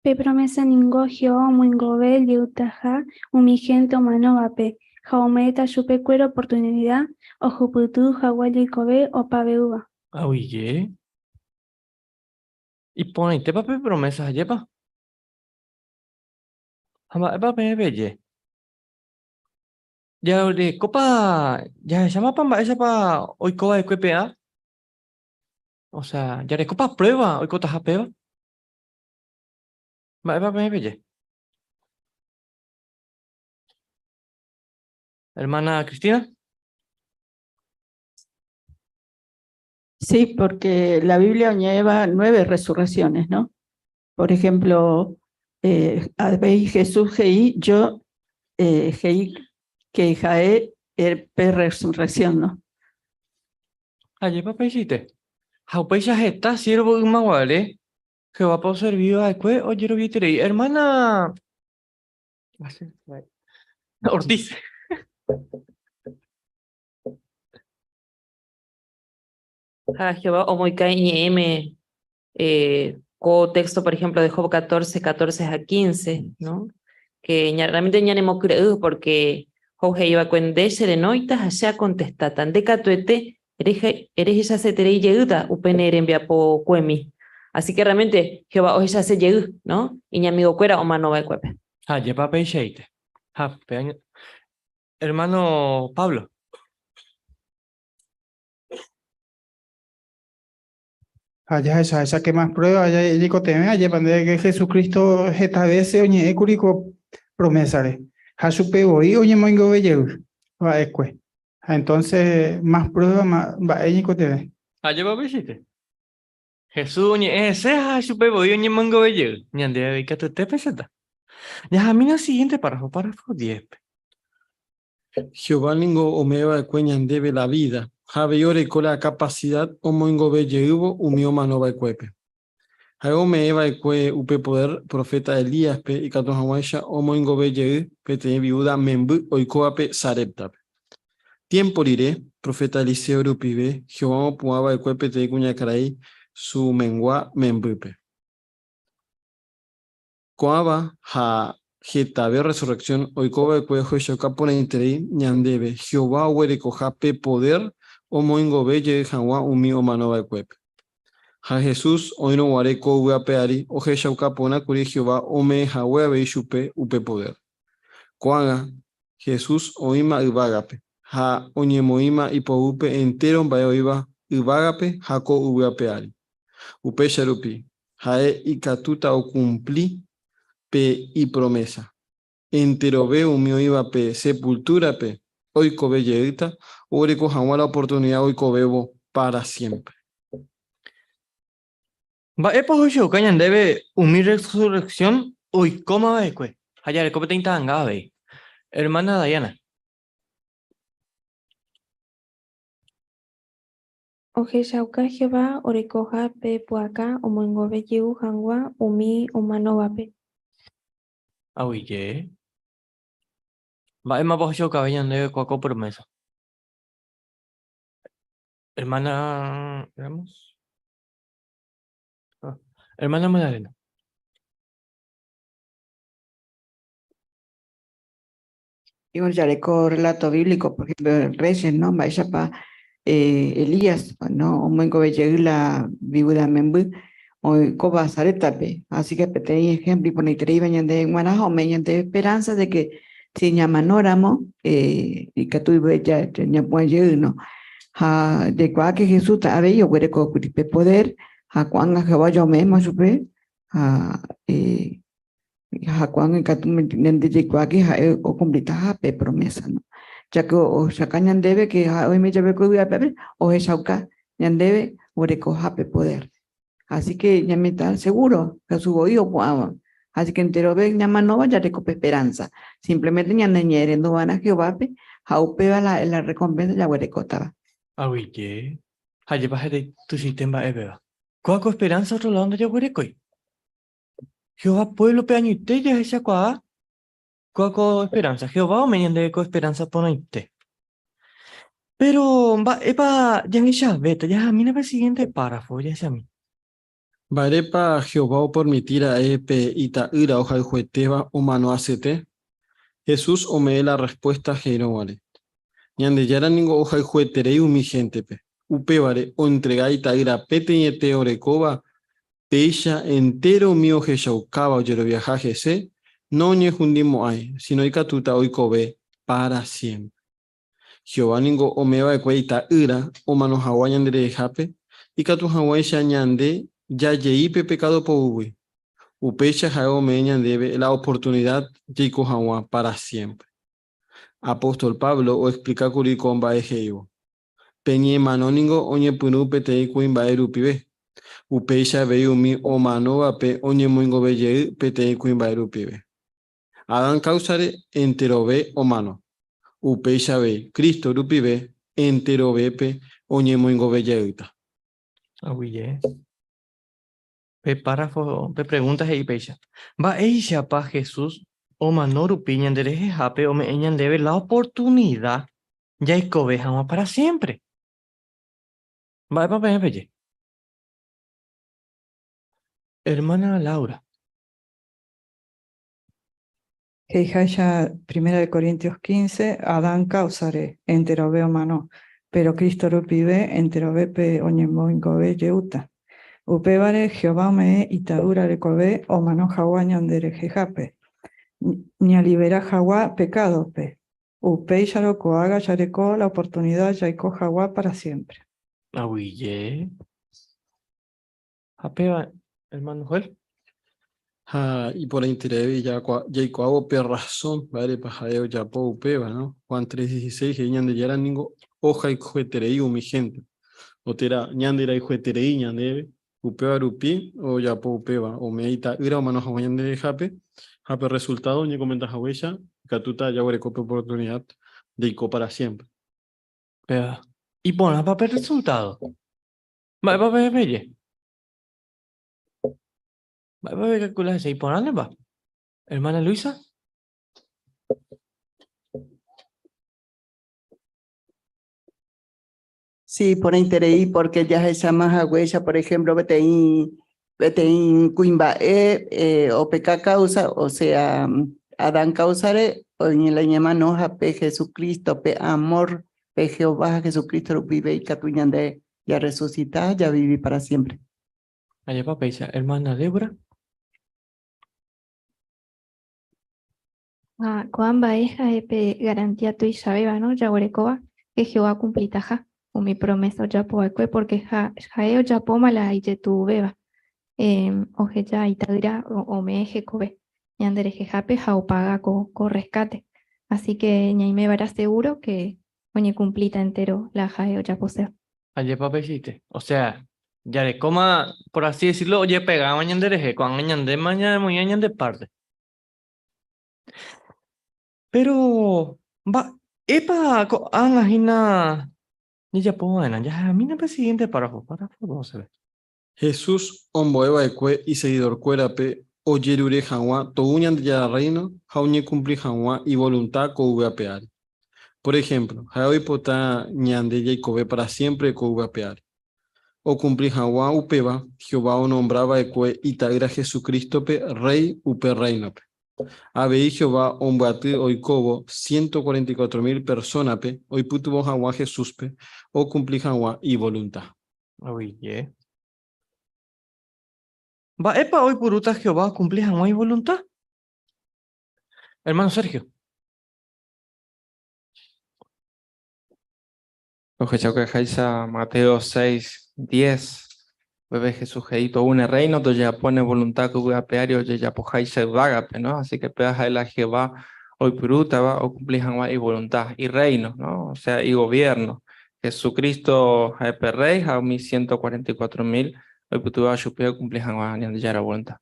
Pe promesa ningo Jehová omoingove jeytaha umi hénte omanóvape ha ome'ẽta chupekuéra oportunida ohupyty hag̃ua jeikove opave'ỹva. Aguyje. Iporãitépa pe promesa ajépa? Ha mba'épa peẽ peje? Jarekópa jahechámapa mba'éichapa oiko va'ekue pe'a? Osea, jarekópa prueba oikotaha péva? Mba'épa peẽ peje? Hermana Cristina. Sí, porque la Biblia lleva 9 resurrecciones, ¿no? Por ejemplo, avei Jesús he'i, yo he'i que ha'e pe resurrección, ¿no? Ajépa peichaite. Ha upéicha heta siervo ymaguare Jehovápe oservi va'ekue ojeroviaiterei. Hermana Ortiz. Ha Jehová omoĩka iñe'ẽme ko texto, por ejemplo, de Job 14, 14 a 15, ¿no? Que realmente ñanemokyre'ỹ porque Job he'i va'ekue nde cherenóita ha che akontestáta. Nde katuete erehechaseterei jeýta upe ne rembiapokuemi. Así que realmente Jehová ohechase jey, ¿no? Iñamigokuéra omano va'ekuépe. Ha ajépa peichaite. Ha pe hermano Pablo. Ha jahechahecha que más prueba jaikotevẽ ajépa nde que Jesucristo heta vece oñe'ẽkuri ko promesa-re. Ha chupe voi oñemoingove jey va'ekue. Ha entonces más prueba mba'e ñaikotevẽ. Ajépa peichaite. Jesús oñe'ẽ hese ha chupe voi oñemoingove jey. Ñande avei katuete peichata. Jahamína siguiente párrafo, párrafo 10-pe. Jehová ningo ome'ẽ va'ekue ñandéve la vida, ha avei oreko la kapasida omoingove jeývo umi omano va'ekuépe. Ha'e ome'ẽ va'ekue upe podér proféta Elíaspe ikatu hag̃uáicha omoingove jey peteĩ viúda memby oikóvape Saréptape. Tiémpo rire, proféta Eliseo rupive, Jehová omopu'ã va'ekue peteĩ kuñakarai Sumengua membýpe. Ko'ãva ha hetave resurrección oikova'ekue ohechauka porãiterei ñandéve Jehová oguerekoha pe podér omoingove jey hag̃ua umi omanova'ekuépe. Ha Jesús oĩrõ guare ko yvy ape ári ohechauka porã kuri Jehová ome'ẽ hague avei chupe upe podér. Ko'ág̃a, Jesús oĩma yvágape ha oñemoĩma ipoguýpe entéro mba'e oĩva yvágape ha ko yvy ape ári. Upéicha rupi, ha'e ikatúta okumpli pe ipromésa. Enterove umi oĩva pe sepultúrape oikove jeýta oguereko hag̃ua la oportunida oikovévo pára siémpre. Mba'épa ohechauka ñandéve umi resurrección oikóma va'ekue ha jareko peteĩ ta'anga avei? Hermana Dayana. Ohechauka Jehová orekoha pe pu'aka omoingove jey hag̃ua umi omanóvape. Aguyje. Mba'émapa ohechaukave ñandéve kua ko promesa? Hermana Ramos. Ah, hermana Magdalena. Igual jareko relato bíblico, por ejemplo, Reyes, ¿no? Mba'éichapa Elías, ¿no? Omoingove jey la viuda memby oikóva Saréptape. Así que peteĩ ejemplo iporãitereíva ñande g̃uarã ha ome'ẽ ñande esperanza de que Si ñamanóramo, ikatu ñapu'ã jey, no? Ha jaikuaa que Jesús avei oguereko pe poder, ha ko'ág̃a Jehová ome'ẽma chupe, ha ha ko'ág̃a ikatu ñande jaikuaa que ha'e okumplitaha pe promesa, no? Ya que ohechauka ñandéve que ha'e oime jave ko yvy ape ohechauka ñandéve oguerekoha pe poder. Así que ñaime seguro Jesús voi opu'ãva. Así que enterove ñamanóva jareko pe esperanza. Simplemente ñaneñe'ẽrenduva'erã Jehovápe ha upéva la, la recompensa jaguerekótava. Aguyje. Ha jepa hete tuichaite mba'éveva. Kóa ko esperanza otro lado ndajaguerekói. Jehová pueblo-pe añoite jahechakuaa kóa ko esperanza. Jehová ome'ẽ ñandéve ko esperanza porãite. Pero mba'épa jahechavéta? Jahamína pe siguiente párrafo, jahechami. Mba'érepa Jehová opermiti ra'e pe ita'ýra ohayhuetéva omano asyete? Jesús ome'ẽ la respuesta he'írõguare. Ñandejára ningo ohayhueterei umi héntepe. Upévare oentrega ita'ýra peteĩete orekóva, péicha entéro umi ohechaukáva ojeroviaha hese noñehundimo'ãi, síno ikatúta oikove pára siémpre. Jehová ningo ome'ẽ va'ekue ita'ýra omano hag̃ua ñanderehehápe, ikatu hag̃uáicha ñande jajei pe pekádo poguýgui. Upéicha ha'e ome'ẽ ñandéve la oportunida jaiko hag̃ua pára siémpre. Apóstol Pablo oexplika kuri ko mba'e he'ívo, Pe ñemano ningo oñepyrũ peteĩ kuimba'e rupive, upéicha avei umi omanóvape oñemoingove jey peteĩ kuimba'e rupive. Adán káusare enterove omano. Upéicha avei, Cristo rupive enterovépe oñemoingove jeýta. Aguyje. Pe párrafo, pe pregúnta he'i péicha, Mba'éichapa Jesús omano rupi ñanderehehápe ome'ẽ ñandéve la oportunida jaikove hag̃ua pára siémpre? Mba'épa peẽ peje? Ermána Laura. He'iháicha Primera de Corintios 15, Adán káusare enterove omano, péro Cristo rupive enterovépe oñemoingove jeýta. Upévare Jehová ome'ẽ ita'ýra rekove omano hag̃ua ñanderehehápe, ñalivera hag̃ua pekádope. Upéicharõ ko'ág̃a jareko la oportunida jaiko hag̃ua pára siémpre. Aguyje. Ha péva, hermano Joel. Ha iporãitereive jaikuaávo pe razón mba'érepa ha'e ojapo upéva, no? Juan 3:16 he'i Ñandejára ningo ohayhueterei umi hénte, o térã ñanderayhueterei ñandéve, upéva rupi ojapo upéva, ome'ẽ ita'ýra omano hag̃ua ñanderehehápe, ha pe resultado oñekomenta haguéicha ikatúta jaguereko pe oportunidad jaiko para siempre. Péva, iporãpa pe resultado? Mba'épa peẽ peje? Mba'épa pekalkula hese? Iporãnepa? Hermana Luisa? Sí, iporãiterei porque jahecháma haguéicha, por ejemplo, peteĩ peteĩ kuimba'e eh, opeka causa, o sea, Adán káusare oĩ la ñemano ha pe Jesucristo, pe amor, pe Jehová ha Jesucristo rupive ikatu ñande jarresucita ha javivi para siempre. Ajépa péicha, hermana Débora? Ha ko'ã mba'e ha'e pe garantía tuichavéva, no, jaguerekóva que Jehová okumplitaha umi promesa ojapo va'ekue porque ha, ha'e ojapóma la ijetu'uvéva. Eh, oheja ita'ýra ome'ẽ hekove ñanderehehápe ha opaga ko, ko rescate. Así que ñaime va'erã seguro que oñekumplíta entero la ha'e ojaposéva. Ajépa peichaite. O sea, jarekóma, por así decirlo, ojepegáma ñanderehe, ko'ág̃a ñandéma ñamoĩva ñande parte. Péro, mba'épa ko'ág̃a hína jajapo va'erã? Jahamína pe siguiente párrafo, párrafo 12-pe. Jesús ombo'e va'ekue isegidorkuérape ojerure hag̃ua tou Ñandejára Rréino ha oñekumpli hag̃ua ivolunta ko yvy ape ári. Por ehémplo, ha'e oipota ñande jaikove pára siémpre ko yvy ape ári. Okumpli hag̃ua upéva, Jehová onombra va'ekue Ita'ýra Jesucrístope Rréi upe Rréinope. Avei Jehová ombyaty oikóvo 144 mil persónape oipytyvõ hag̃ua Jesúspe okumpli hag̃ua ivolunta. Oye. Mba'épa oipurúta Jehová okumpli hag̃ua ivolunta? Hermano Sergio. Ohechaukaháicha Mateo 6, 10, upépe Jesús he'i tou ne reino tojejapo ne voluntad ko yvy ape ári ojejapoháicha yvágape, no? Así que péva ha'e la Jehová oipyrútava okumpli hag̃ua ivoluntad, irreino, no? O sea, igobierno. Jesucristo ha'e pe rey ha umi 144 mil oipytyvõva chupe okumpli hag̃ua Ñandejára voluntad.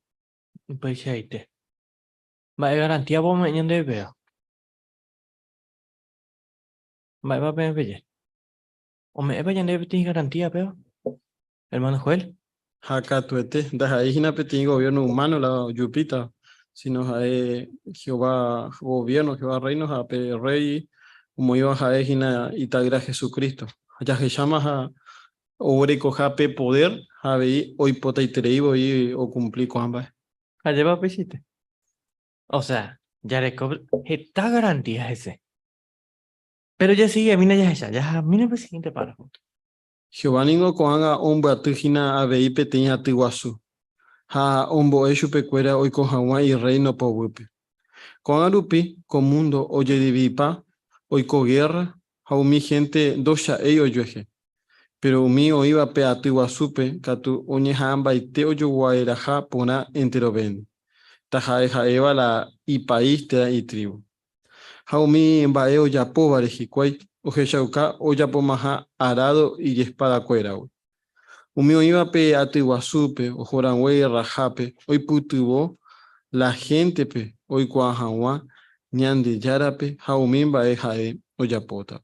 Upeichaite. Mba'e garantía-pa ome'ẽ ñandéve péva? Mba'épa peẽ peje? Ome'ẽpa ñandéve peteĩ garantía péva? Hermano Joel. Ha katuete, ndaha'éi hína peteĩ gobierno humano la ojupíta, sino ha'e Jehová gobierno, Jehová reino ha pe rey omoĩva ha'e hína ita'ýra Jesucristo. Jahecháma ha oguerekoha pe poder ha avei oipotaiterei voi okumpli ko'ã mba'e. Ajépa peichaite. O sea, jareko heta garantía hese. Pero jasegimína jahecha, jahamína pe siguiente párrafo. Jehová ningo ko'ág̃a ombyaty hína avei peteĩ aty guasu, ha ombo'e chupekuéra oiko hag̃ua Irréino poguýpe. Ko'ág̃a rupi ko múndo ojedividipa, oiko gérra ha umi hénte ndocha'éi ojuehe. Péro umi oĩva pe aty guasúpe katu oñeha'ãmbaite ojoguaeraha porã enterovéndi, taha'e ha'éva la ipaís térã itrívu. Ha umi mba'e ojapóvare hikuái ohechauka ojapomaha arádo ijespadakuéragui. Umi oĩva pe aty guasúpe ohorangue gerrahápe oipytyvõ la héntepe oikuaa hag̃ua Ñandejárape ha umi mba'e ha'e ojapótava.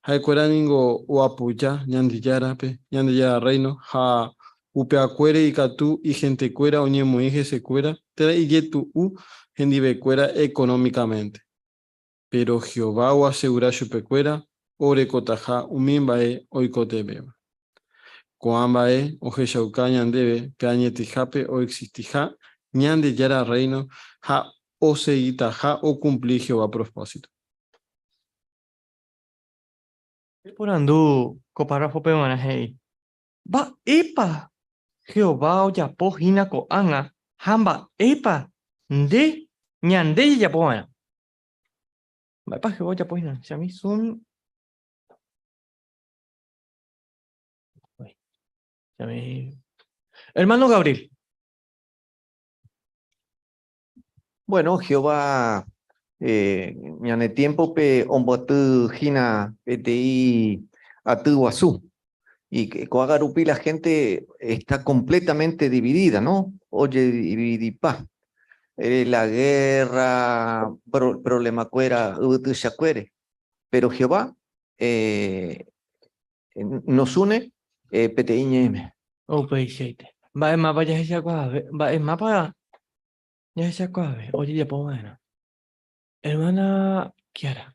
Ha'ekuéra ningo oapoja Ñandejárape, Ñandejára Rréino, ha upeakuére ikatu ihentekuéra oñemoĩ hesekuéra térã ijetu'u hendivekuéra económicamente. Péro Jehová oasegura chupekuéra orekotaha umi mba'e oikotevẽva. Ko'ã mba'e ohechauka ñandéve pe añetehápe oexistiha Ñandejára Rréino ha osegitaha okumpli Jehová propósito. Eporandu ko párrafope g̃uarã he'i, Mba'épa Jehová ojapo hína ko'ág̃a ha mba'épa nde ñande jajapo va'erã? Mba'épa Jehová ojapo hína? Chami Zoom. Chami. Hermano Gabriel. Bueno, Jehová eh, ñane tiémpope omboaty hína peteĩ aty guasu. Y ko'ág̃a rupi la gente está completamente dividida, ¿no? Ojedividipa. Eh, la guerra, pro, problemakuéra yvytychakuére. Pero Jehová eh, nos une eh, peteĩ ñe'ẽme. Upeichaite. Mba'e mápa jahechakuaave? Mba'e mápa jahechakuaave ojejapo va'erã? Hermana Kiara.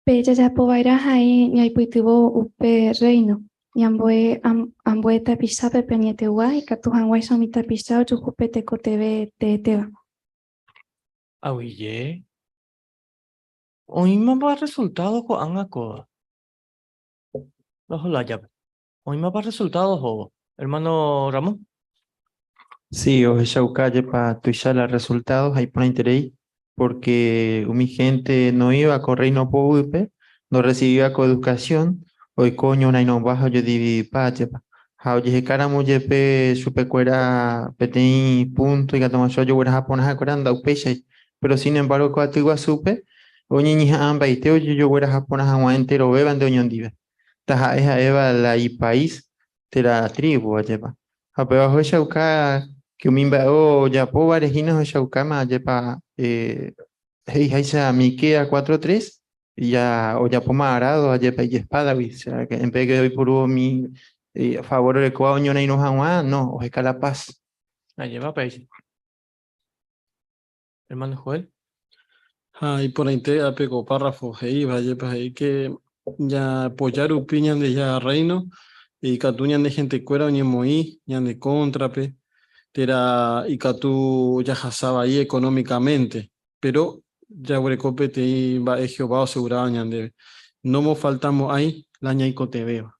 Pe jajapo va'erã ha'e ñaipytyvõ upe Rréino, ñambo'e ambue tapichápe pe añetegua ikatu hag̃uáicha umi tapicha ojuhu pe tekotevẽ teetéva. Aguyje. Oĩmapa resultado ko'ág̃a kóva? Roho lájape. Oĩmapa resultado ohóvo? Hermano Ramón. Sí, ohechauka jepa tuicha la resultado ha iporãiterei porque umi gente noĩva ko Reino poguýpe ndorrecibíva ko educación oiko oñorairõmba ha ojedividipa jepa. Ha ojehekáramo jepe chupekuéra peteĩ punto ikatu ojogueraha porã ha'ekuéra ndaupéichai. Pero sin embargo ko aty guasúpe oñeñeha'ãmbaite ojojogueraha porã hag̃ua enterovévante oñondive. Taha'e ha'éva la ipaís térã tribu ajépa. Ha upéva ohechauka que umi mba'e ojapóvare hína ohechaukáma ajépa eh, he'iháicha Miqueas 4.3 ya ojapóma arado ajépa ijespádagui, o sea, que en vez que oipuru umi eh, favor orekóva oñorairõ hag̃ua, no, oheka la paz. Ajépa péicha. Hermano Joel. Ha iporãite ápe ko párrafo he'íva, ajépa he'i que jaapoja rupi Ñandejára Rréino, ikatu ñane hentekuéra oñemoĩ ñane kóntrape, térã ikatu jahasa vai económicamente. Péro jaguereko peteĩ mba'e Jehová oaseguráva ñandéve, nomofaltamo'ãi la ñaikotevẽva.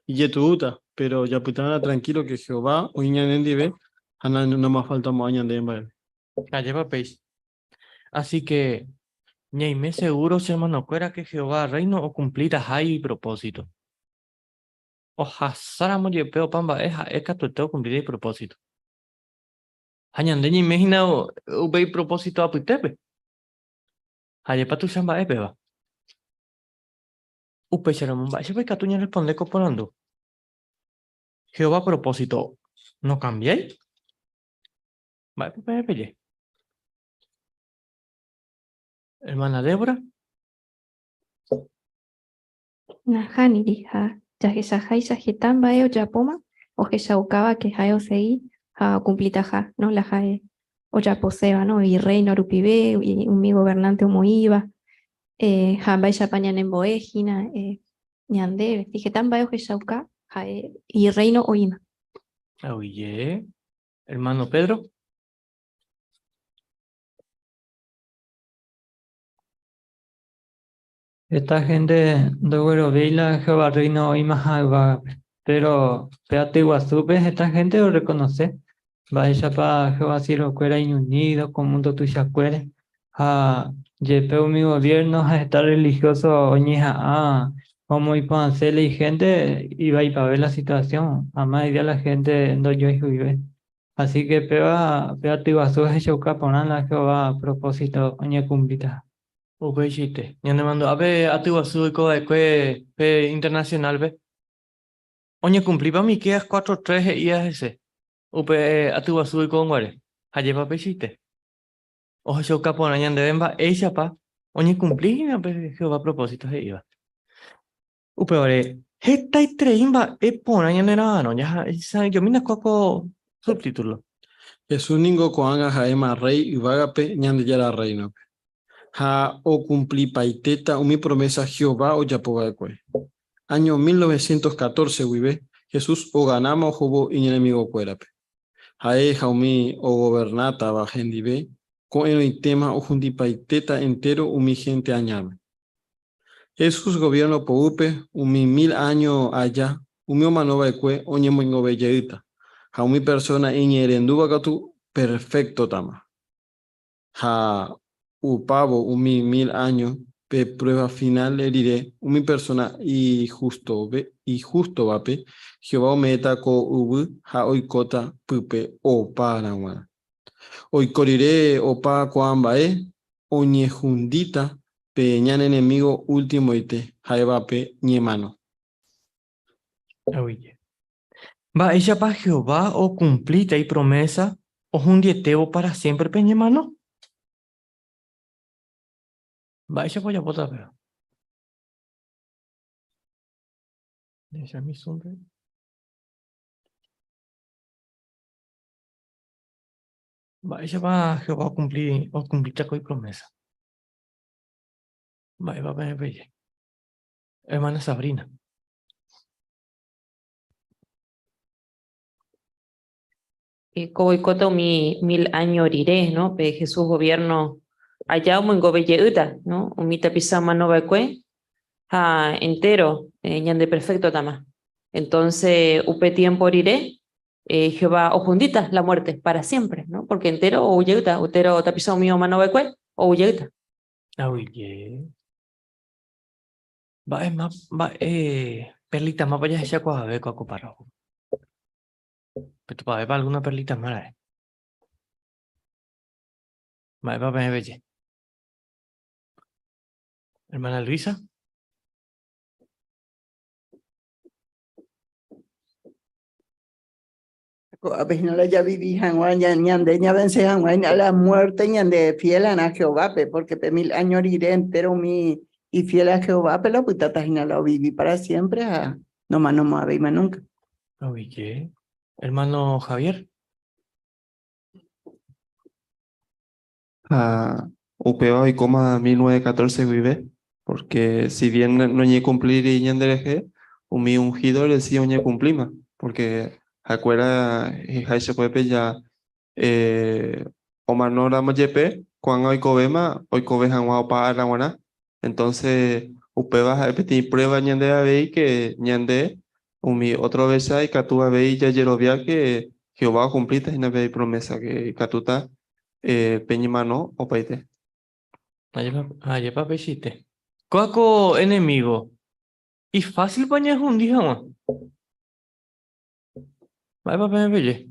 Ijetu'úta, péro japytárã trankílo ke Jehová oĩ ñanendive ha nomofaltamo'ãi ñandéve mba'eve. Ajépa péicha. Así que ñaime seguro che hermanokuéra que Jehová reino okumplitaha ipropósito. Ohasáramo jepe opa mba'e ha'e katuete okumplíta ipropósito. Ha ñande ñaime hína upe ipropósito apytépe. Ha jepa tuicha mba'e péva. Upéicharamo mba'éichapa ikatu ñarresponde ko porandu? Jehová propósito nokambiái? Mba'épa peẽ peje? Hermana Débora. Nahániri, ha jahechaháicha heta mba'e ojapóma ohechaukáva ke ha'e osegi ha okumplitaha, no, la ha'e ojaposéva, no, irréino rupive, umi gobernante omoĩva, ha mba'éichapa ñanembo'e hína ñandéve. Heta mba'e ohechauka ha'e irréino oĩma. Oye, hermano Pedro. Heta gente ndogueroviái la Jehová reino oĩmaha yvágape, pero pe aty guasúpe heta gente oreconoce mba'éichapa Jehová siervokuéra iñunido ko mundo tuichakuére ha jepe umi gobierno ha heta religioso oñeha'ã omoĩporãse la igente ivaipave la situación, amás día la gente ndojoayhuive. Así que péva pe aty guasu ohechauka porã la Jehová propósito oñekumplitaha. Upeichaite. Ñanemandu'a pe aty guasu oiko va'ekue pe internacional-pe. Oñekumplípa Miqueas 4:3 he'íva hese upe aty guasu oiko guare. Ha jepa peichaite. Ohechauka porã ñandéve mba'éichapa oñekumpli hína pe Jehová propósito he'íva. Upévare, hetaiterei mba'e porã ñanera'arõ. Jahesa'ỹijomína ko ko subtítulo. Jesús ningo ko'ág̃a ha'éma Rréi yvágape Ñandejára Rréinope, ha okumplipaitéta umi promésa Jehová ojapo va'ekue. Áño 1914 guive, Jesús oganáma ohóvo iñenemigokuérape. Ha'e ha umi ogovernátava hendive ko'ẽrõitéma ohundipaitéta entéro umi hénte añáme. Jesús goviérno poguýpe umi mil áño aja, umi omano va'ekue oñemoingove jeýta, ha umi persóna iñe'ẽrendúva katu perféktotama. Ha upávo umi mil áño, pe pruéva finál rire, umi persóna ihústovape Jehová ome'ẽta ko yvy ha oikóta pype opa ára g̃uarã. Oiko rire opa ko'ã mba'e, oñehundíta pe ñane enemigo ultimoite, ha'éva pe ñemano. Aguyje. Mba'éichapa Jehová okumplíta ipromésa ohundietévo pára siémpre pe ñemano? Mba'éichapa ojapóta péva? Jahechami Zoom-pe. Mba'éichapa Jehová okumpli okumplíta ko ipromésa? Mba'épa peẽ peje? Hermana Sabrina. Ko oikóta umi mil áño rire, no? Pe Jesús gobierno aja omoingove jeýta, no? Umi tapicha omano va'ekue ha entéro ñande perféktotama. Entonce upe tiempo rire Jehová ohundíta la muerte para siempre, no? Porque entéro ou jeýta, entéro tapicha umi omano va'ekue ou jeýta. Aguyje. Mba'e mba'e perlita mápa jahechakuaave ko párrafo? Petopavépa alguna perlita má ra'e? Mba'épa peẽ peje? Hermana Luisa. Ko'ápe hína la javivi hag̃ua ñande ñavence hag̃ua hína la muerte ñande fiel arã Jehovápe, porque pe mil año rire entero umi ifiel a Jehovápe la opytáta hína la ovivi para siempre ha nomanomo'ãvéima nunca. Aguyje. Hermano Javier. Ha upéva oikóma 1914 guive, porque si bien noñekumplíri ñanderehe, umi unhídore si oñekumplíma, porque ha'ekuéra he'iháicha upépe ja omanóramo jepe, ko'ág̃a oikovéma oikove hag̃ua opa ára g̃uarã. Entonces upéva ha'e peteĩ prueba ñande avei que ñande umi otro ovecha ikatu avei jajerovia que Jehová okumplíta hína pe ipromesa que ikatúta pe ñemano opaite. Ajépa peichaite. Kóa ko enemigo ifásilpa ñahundi hag̃ua? Mba'épa peẽ peje?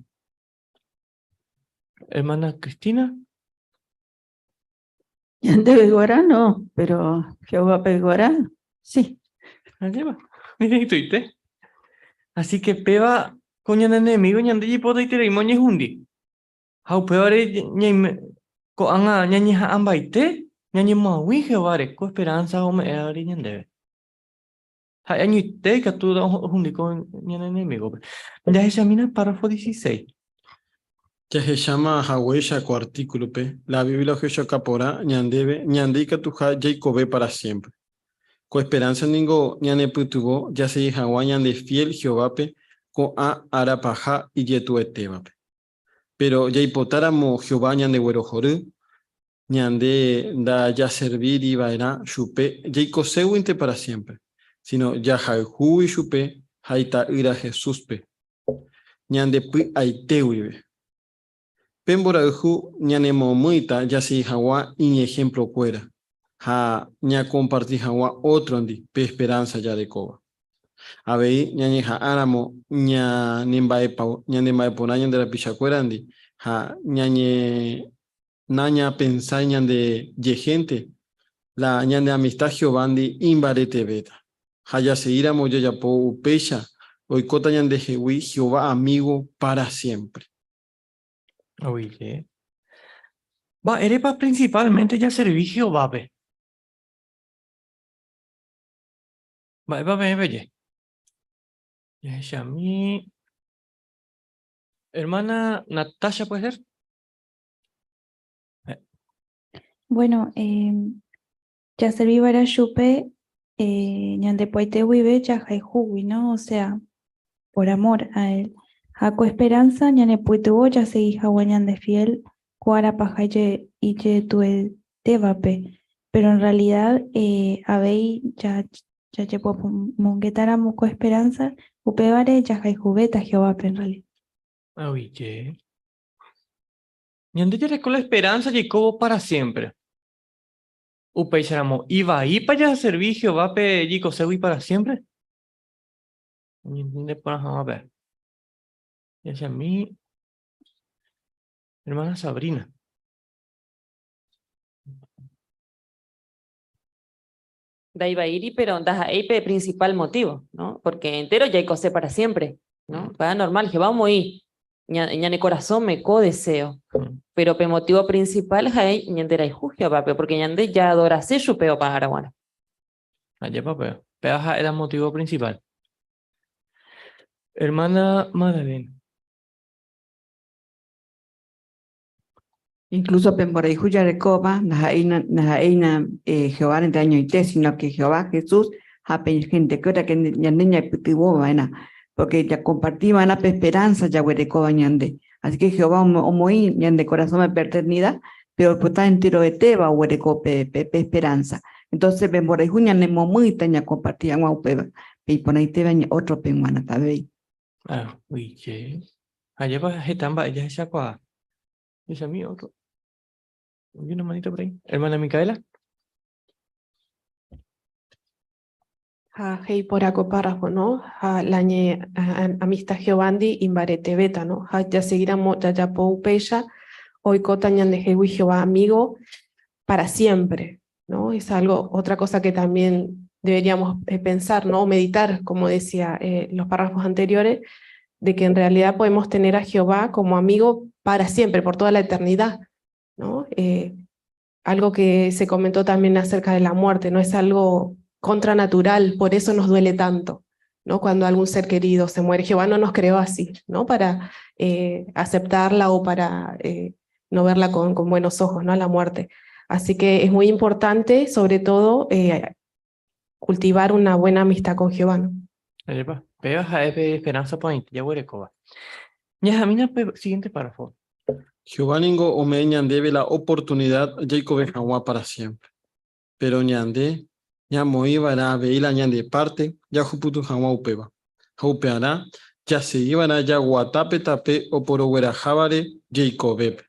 Hermana Cristina. Ñandéve g̃uarã no, pero Jehovápe g̃uarã sí. Ajépa, directoite. Así que péva ko ñane enemigo ñande jaipotaitereíma oñehundi. Ha upévare ñaime ko'ág̃a ñañeha'ãmbaite ñañemoag̃ui Jehováre ko esperanza ome'ẽvare ñandéve. Ha'e añoite ikatu ohundi ko ñane enemigo-pe. Jahechamína párrafo 16. Jahecháma haguéicha ko artíkulope, la Biblia ohechauka porã ñandéve ñande ikatuha jaikove pára siémpre. Ko esperánsa ningo ñanepytyvõ jasegi hag̃ua ñandefiél Jehovápe ko'ã ára paha ijetu'etévape. Péro jaipotáramo Jehová ñandeguerohory, ñande ndajaservíri va'erã chupe jaikoséguinte pára siémpre, síno jahayhúgui chupe ha Ita'ýra Jesúspe ñande py'aite guive. Pe mborayhu ñanemomýita jasegi hag̃ua iñehemplokuéra ha ñakomparti hag̃ua ótrondi pe esperánsa jarekóva. Avei ñañeha'ãramo ñanemba'eporã ñande rapichakuérandi ha nañapensái ñande jehénte, la ñane amista Jehovándi imbaretevéta. Ha jasegíramo jajapo upéicha oikóta ñandehegui Jehová amígo pára siémpre. Oike. Mba'érepa prinsipálmente jaservi Jehovápe? Mba'épa peẽ peje? Jahechami. Hermana Natasha, ¿puede ser? Bueno, eh, jaservi va'erã chupe eh, ñande py'aite guive jahayhúgui, ¿no? O sea, por amor a él. Ha ko esperanza ñanepytyvõ jasegi hag̃ua ñande fiel ko ára paha ijetu'etévape. Pero en realidad eh, avei jajepy'amongetáramo ko esperanza, upévare jahayhuvéta Jehovápe en realidad. Oye. Ñande jareko la esperanza jaikóvo para siempre. Upéicharamo, ivaípa jaservi Jehovápe jaikoségui para siempre? Oñentende porã hag̃ua pe. Jahechami hermana Sabrina. Ndaivaíri, pero ndaha'éi pe principal motivo, ¿no? Porque entero jaikose para siempre, ¿no? Para normal, Jehová omoĩ ñane korasõme ko deseo. Pero pe motivo principal ha'e ñanderayhu Jehovápe, porque ñande jaadorase chupe opa ára g̃uarã. Ajépa upéva. Péva ha'e la motivo principal. Hermana Madalena. Incluso pe mborayhu jarekóva ndaha'éina Jehová rente añoite, sino que Jehová, Jesús ha pe hentekuéra que ñande ñaipytyvõ va'erã, porque jakomparti va'erã pe esperanza jaguerekóva ñande. Así que Jehová omoĩ ñande korasõme pe eternidad, pe oipota enterovetéva oguereko pe esperanza. Entonces pe mborayhu ñanemomýita ñakomparti hag̃ua upéva, pe iporãitéva ótrope g̃uarã avei. Ah, uiche. Ajépa heta mba'e jahechakuaa. Jahechami otro. Hay una manito por ahí. Hermana Micaela. Ha he'i porã ko párrafo, no? Ha la ñe amista Jehovándi imbaretevéta, no? Ha jasegíramo jajapo upéicha, oikóta ñandehegui Jehová amigo para siempre, ¿no? Es algo, otra cosa que también deberíamos pensar, ¿no? O meditar, como decía los párrafos anteriores, de que en realidad podemos tener a Jehová como amigo para siempre, por toda la eternidad, ¿no? Algo que se comentó también acerca de la muerte, ¿no? Es algo contranatural, por eso nos duele tanto, ¿no? Cuando algún ser querido se muere, Jehová no nos creó así, ¿no? Para aceptarla o para no verla con buenos ojos, ¿no? A la muerte. Así que es muy importante, sobre todo, cultivar una buena amistad con Jehová, ¿no? Ajépa, péva ha'e pe esperanza porãite jaguerekóva. Ñahamína pe siguiente párrafo. Jehová ningo ome'ẽ ñandéve la oportunidad jaikove hag̃ua para siémpre. Péro ñande ñamoĩ va'erã avei la ñande párte jahupyty hag̃ua upéva. Ha upearã jasegi va'erã jaguata pe tape oporoguerahávare jeikovépe.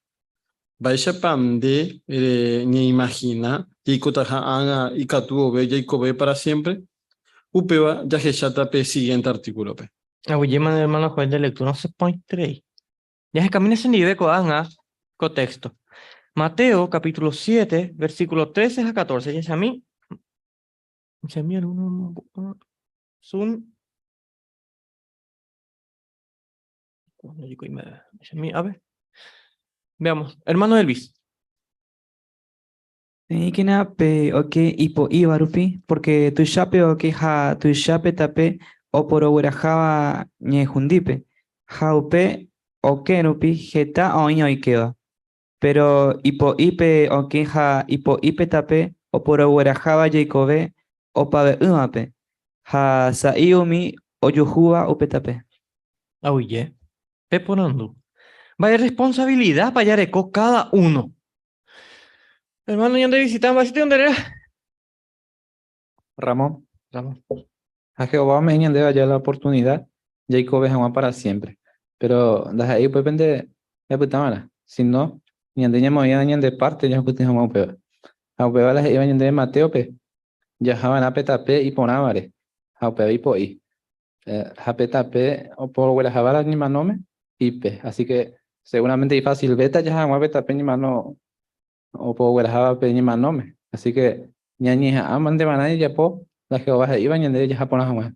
Mba'éichapa nde reñeimagina jaikotaha ág̃a ikatu vove jaikove para siempre? Upéva jahecháta pe siguiente artículo-pe. Aguyjéma hermano Joel de lectura osẽporãiterei. Jahekamína chendive ko'ág̃a ko texto. Mateo capítulo 7, versículo 13 ha 14. Jahechami. Jahechami alguno. Zoom. A ver. Veamos. Hermano Elvis. Peĩkena pe okẽ ipo'íva rupi, porque tuichápe okẽ ha tuichápe tape oporogueraháva ñehundípe, ha upe okẽ rupi heta oĩ oikéva. Péro ipo'i pe okẽ ha ipo'i pe tape oporogueraháva jeikove opave'ỹvape, ha sa'i umi ojuhúva upe tape. Aguyje, peporandu. Mba'e responsabilidápa jareko káda uno? Hermano, ñande visita, mba'éicha nde réra? Ramón. Ramón. Ha Jehová ome'ẽ ñandéve aja la oportunidad jaikove hag̃ua para siempre. Pero ndaha'éi upépe japytava'erã, sino ñande ñamoĩva ñande parte jahupyty hag̃ua upéva. Ha upéva la he'íva ñandéve Mateo-pe, jahava'erã pe tape iporãvare ha upéva ipo'i. Ha pe tape oporogueraháva la ñemanóme, ipe. Así que seguramente ifacilvéta jaha hag̃ua pe tape ñemano opogueraháva pe ñemanóme. Así que ñañeha'ã mante va'erã jajapo la Jehová he'íva ñandéve jaha porã hag̃ua.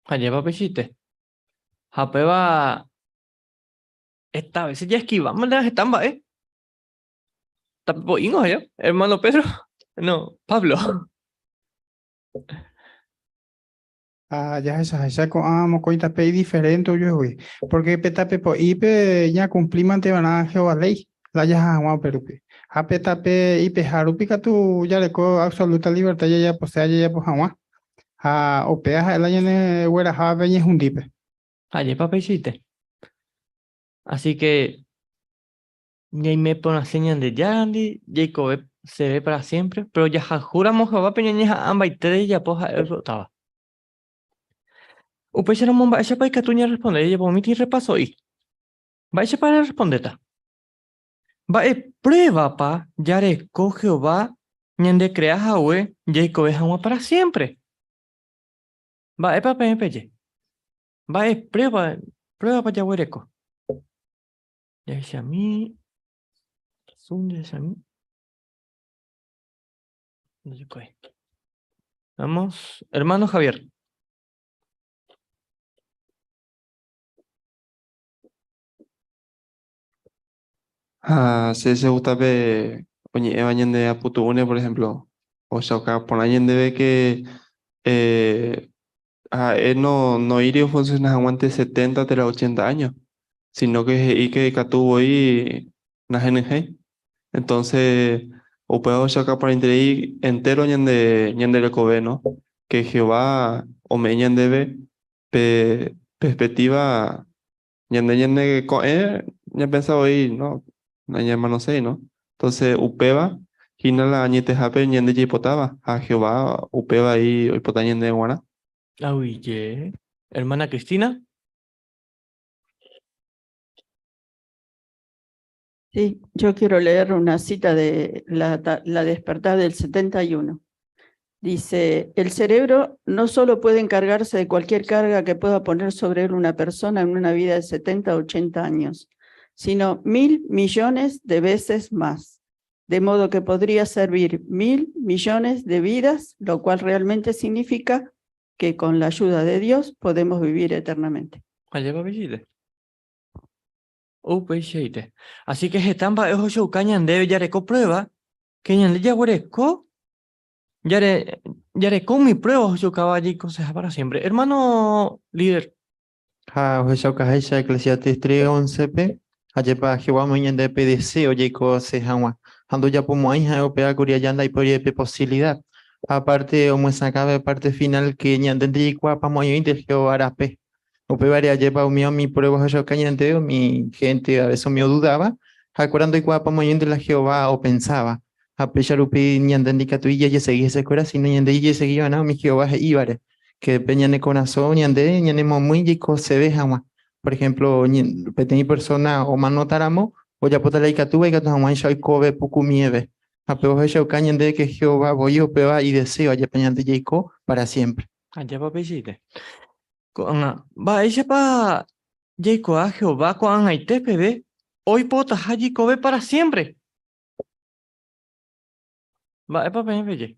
Ajépa pechite. Ha péva esta vez jaesquiváma la heta mba'e. Tapepo'íngo aja, hermano Pedro. No, Pablo. Ha jahechaháicha ko'ã mokõi tape idiferénte ojuehegui, pórke pe tape po'ípe ñakumplímante va'erã Jehová léi, la jaha hag̃ua upe rupi. Ha pe tape ipeha rupi katu jareko absoluta libertad jajaposéva jajapo hag̃ua, ha upéva ha'e la ñanegueraháva pe ñehundípe. Ajépa peichaite. Así que ñaime porãse Ñandejárandi, jaikove seve para siempre, pero jahayhúramo Jehovápe ñañeha'ãmbaite jajapo ha'e oipotáva. Upéicharamo mba'éichapa ikatu ñarresponde jajapo umi repaso'i. Mba'éichapa rerrespondéta? Mba'e pruébapa jareko Jehová ñandekrea hague jaikove hag̃ua para siempre? Mba'épa peẽ peje? Mba'e prueba, pruébapa jaguereko? Jahechami. Zoom jahechami. Ndojekuaái. Vamos, hermano Javier. Ha che chegusta pe oñe'ẽva ñande aputu'ũre, por ejemplo, ohechauka porã ñandéve que eh, ha'e no noĩri ofunciona hag̃uánte 70 térã 80 años, sino que he'i que ikatu voi nahenyhẽi. Entonces, upéva ohechauka porãiterei entero ñande ñande rekove, no? Que Jehová ome'ẽ ñandéve pe perspectiva ñande ñane ko'ẽ ñapensa voi, no, nañamanoséi, no? Entonces, upéva hína la añetehápe ñande jaipotáva ha Jehová upéva ahí oipota ñandéve g̃uarã. Aguyje. Hermana Cristina. Sí, yo quiero leer una cita de la, la Despertad del 71. Dice, el cerebro no solo puede encargarse de cualquier carga que pueda poner sobre él una persona en una vida de 70 o 80 años, sino 1.000 millones de veces más. De modo que podría servir 1.000 millones de vidas, lo cual realmente significa que con la ayuda de Dios podemos vivir eternamente. Ajépa pechite. Upeichaite. Así que heta mba'e ohechauka ñandéve jareko prueba que ñande jaguereko jare jareko umi prueba ohechaukáva jaikoseha para siempre. Hermano líder. Ha ohechaukaháicha Eclesiastés 3:11-pe, ajépa Jehová omoĩ ñandéve pe deseo jaikose hag̃ua, ha ndojapomo'ãi ha'e upéva kuri aja ndaipóri pe posibilidad. Ha aparte omyesakãve parte final que ñande ndajaikuaapamo'ãióinte Jehová rape. Upévare ajépa umi umi prueba ohechauka ñandéve umi gente a veces umi odudaba, ha'ekuéra ndoikuaapamo'ãióinte la Jehová opensáva. Ha péicha rupi ñande ndikatúi jajesegi hesekuéra, sino ñande jajesegi va'erã umi Jehová he'ívare, que pe ñane korasõ ñande ñanemomýi jaikoseve hag̃ua. Por ejemplo, peteĩ persona omanótaramo, Ojapóta la ikatúva ikatu hag̃uáicha oikove pukumieve. Ha pe ohechauka ñandéve que Jehová voi upéva ideseo ajépa ñande jaiko para siempre. Ajépa peichaite. Ko'ág̃a, mba'éichapa jaikuaa Jehová ko'ag̃aite peve oipotaha jaikove para siempre? Mba'épa peẽ peje?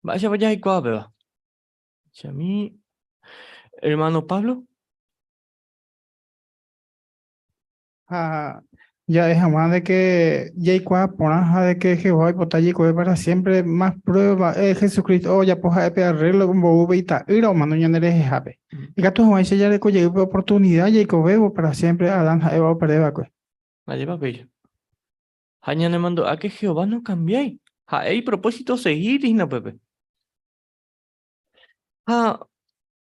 Mba'éichapa jaikuaa péva? Chami, hermano Pablo. Ha ja'e hag̃ua de que jaikuaa porã ha de que Jehová oipota jaikove para siempre, más prueba Jesucristo ojapo ha'e pe arreglo ombou ita'ýra omano ñande rehehápe. Ikatu hag̃uáicha jareko jey pe oportunidad jaikovévo para siempre Adán ha Eva operde va'ekue. Ajépa péicha. Ha ñanemandu'áke Jehová nokambiái, ha'e ipropósito osegíri hína upépe. Ha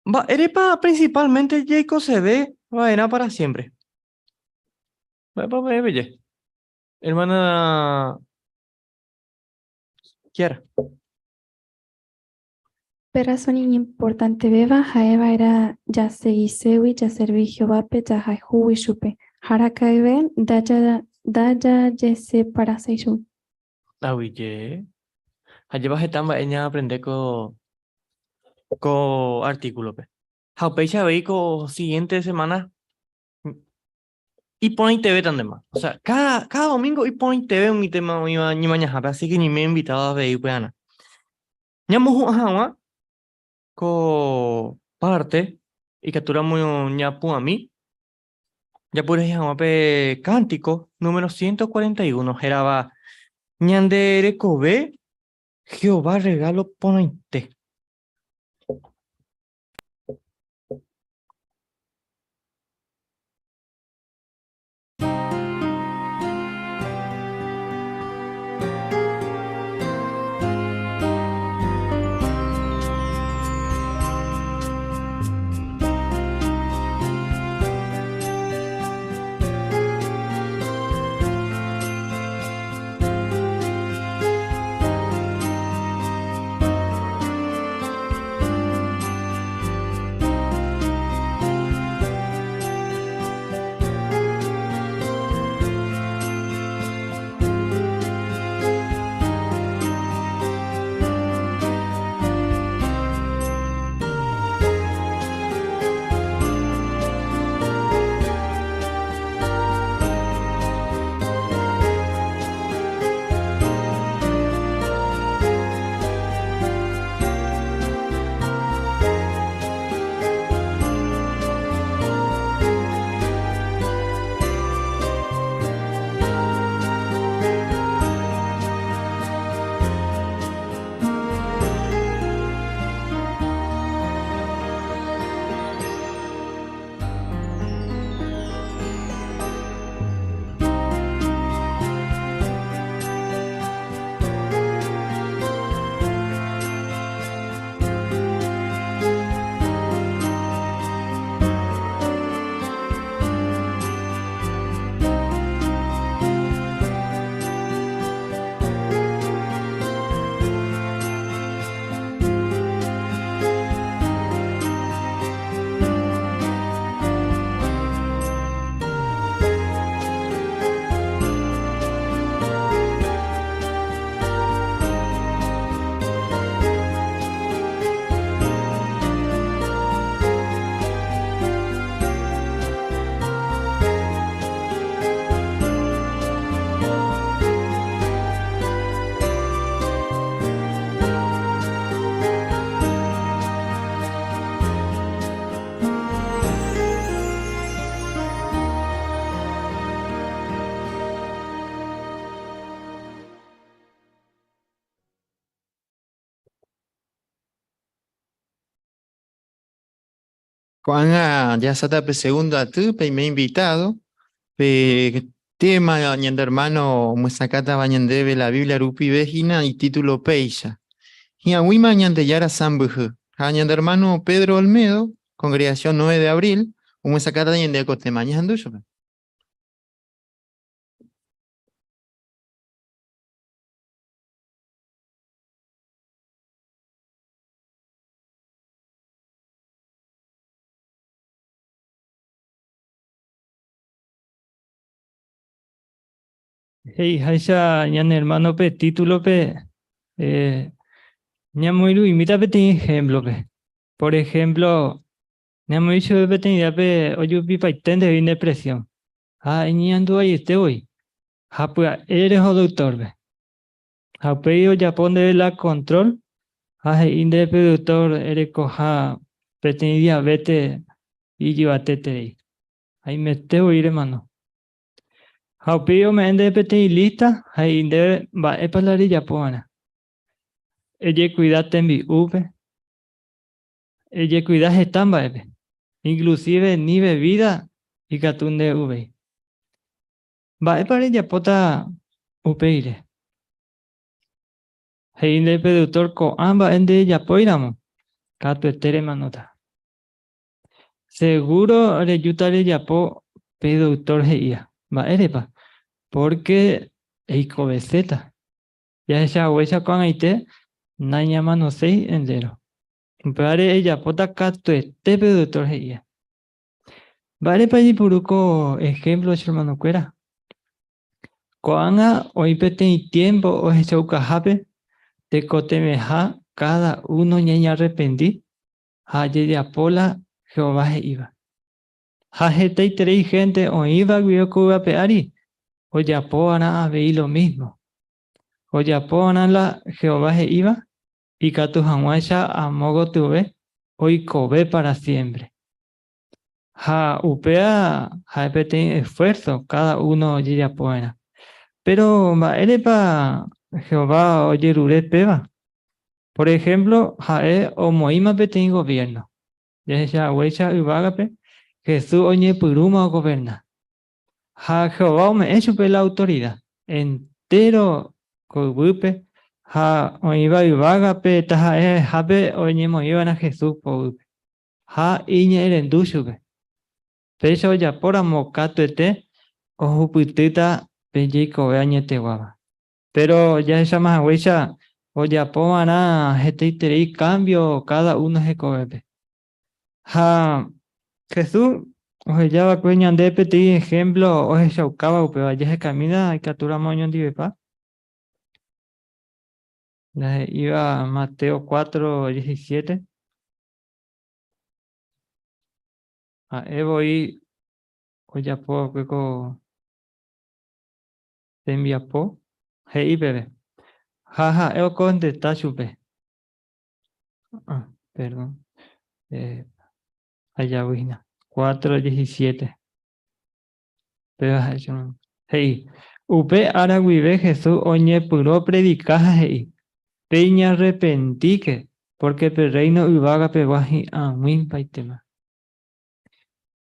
mba'érepa principalmente jaikoseve va'erã para siempre? Mba'épa peẽ peje? Hermana Kiara. Pe razón iñimportantevéva ha'eva'erã jasegiségui jaservi Jehovápe jahayhúgui chupe. Ha araka'eve ndajajeseparaséi chugui. Aguyje. Ha jeva heta mba'e ñaaprende ko ko artículo-pe. Ha upéicha avei ko siguiente semana iporãitevéta ndéma. O sea, cada, cada domingo iporãiteve umi tema oĩva ñemañahápe, así que ñaime invitado avei upearã. Ñamohu'ã hag̃ua ko parte ikatúramo ñapu'ãmi Japurahéi hag̃ua pe cántico número 141 hérava Ñande rekove Jehová regalo porãite. Ko'ág̃a jaháta pe segundo aty, peime invitado, pe tema ñande hermano omyesakãtava ñandéve la Biblia rupive hína itítulo péicha. Hi'ag̃uíma Ñandejára sãmbyhy. Ha ñande hermano Pedro Olmedo, congregación 9 de abril, omyesakãta ñandéve ko tema. Ñahendu chupe. He'iháicha ñane hermano-pe título-pe, eh, ñamoirũ'imíta peteĩ ejemplo-pe. Por ejemplo, ñamoĩ chupe peteĩ día-pe ojupipaite ndehegui depresión ha iñeñanduvaieté voi ha pya'e reho doctor-pe. Ha upéi ojapo ndéve la control ha he'i ndéve pe doctor erekoha peteĩ diabete ijyvateterei. Haimete voi remano. Ha upéi ome'ẽ ndéve peteĩ lista ha he'i ndéve mba'épa la rejapo va'erã. Ejekuida tembi'úpe, ejekuida heta mba'épe, inclusive ni bebida ikatu nde'uvéi. Mba'épa rejapóta upéire? He'i ndéve pe doctor ko'ã mba'e nderejapóiramo, katuete remanóta. Seguro rejúta rejapo pe doctor he'íva. Mba'érepa? Porque eikoveséta. Jahecha haguéicha ko'ag̃aite nañamanoséi entéro. Upévare ejapóta katuete pe doctor he'íva. Mba'érepa ejepuru ko ejemplo che hermanokuéra? Ko'ág̃a oĩ peteĩ tiempo ohechaukahápe tekotevẽha cada uno ñañearrepenti ha jajapo la Jehová he'íva. Ha hetaiterei hénte oĩva guive ko yvy ape ári ojapo va'erã avei lo mísmo. Ojapo va'erã la Jehová he'íva ikatu hag̃uáicha amo gotyove oikove pára siémpre. Ha upéva ha'e peteĩ esfuérso káda uno ojejapo va'erã. Péro mba'érepa Jehová ojerure péva? Por ehémplo, ha'e omoĩma peteĩ goviérno. Jahecha haguéicha yvágape, Jesús oñepyrũma ogoverna. Ha Jehová ome'ẽ chupe la autorida entéro ko yvýpe ha oĩva yvágape taha'e ha'ehápe oñemoĩva'erã Jesús poguýpe ha iñe'ẽrendu chupe. Péicha ojapóramo katuete ohupytýta pe jeikove añeteguáva. Péro jahecháma haguéicha ojapova'erã hetaiterei kámbio káda uno hekovépe. Ha Jesús oheja va'ekue ñande peteĩ ehémplo ohechaukáva upéva, jahekamína ikatúramo oñondivepa. La he'íva Mateo 4, 17. Ha'e voi ojapo va'ekue ko tembiapo he'i peve. Ha ha'e okontesta chupe. Ah, perdón. Eh, allá voy hína. 4.17. Péva ha'e che hermano. He'i, upe ára guive Jesús oñepyrũ opredika ha he'i, Peñearrepentíke, porque pe rréino yvága pegua hi'ag̃uimpaitéma.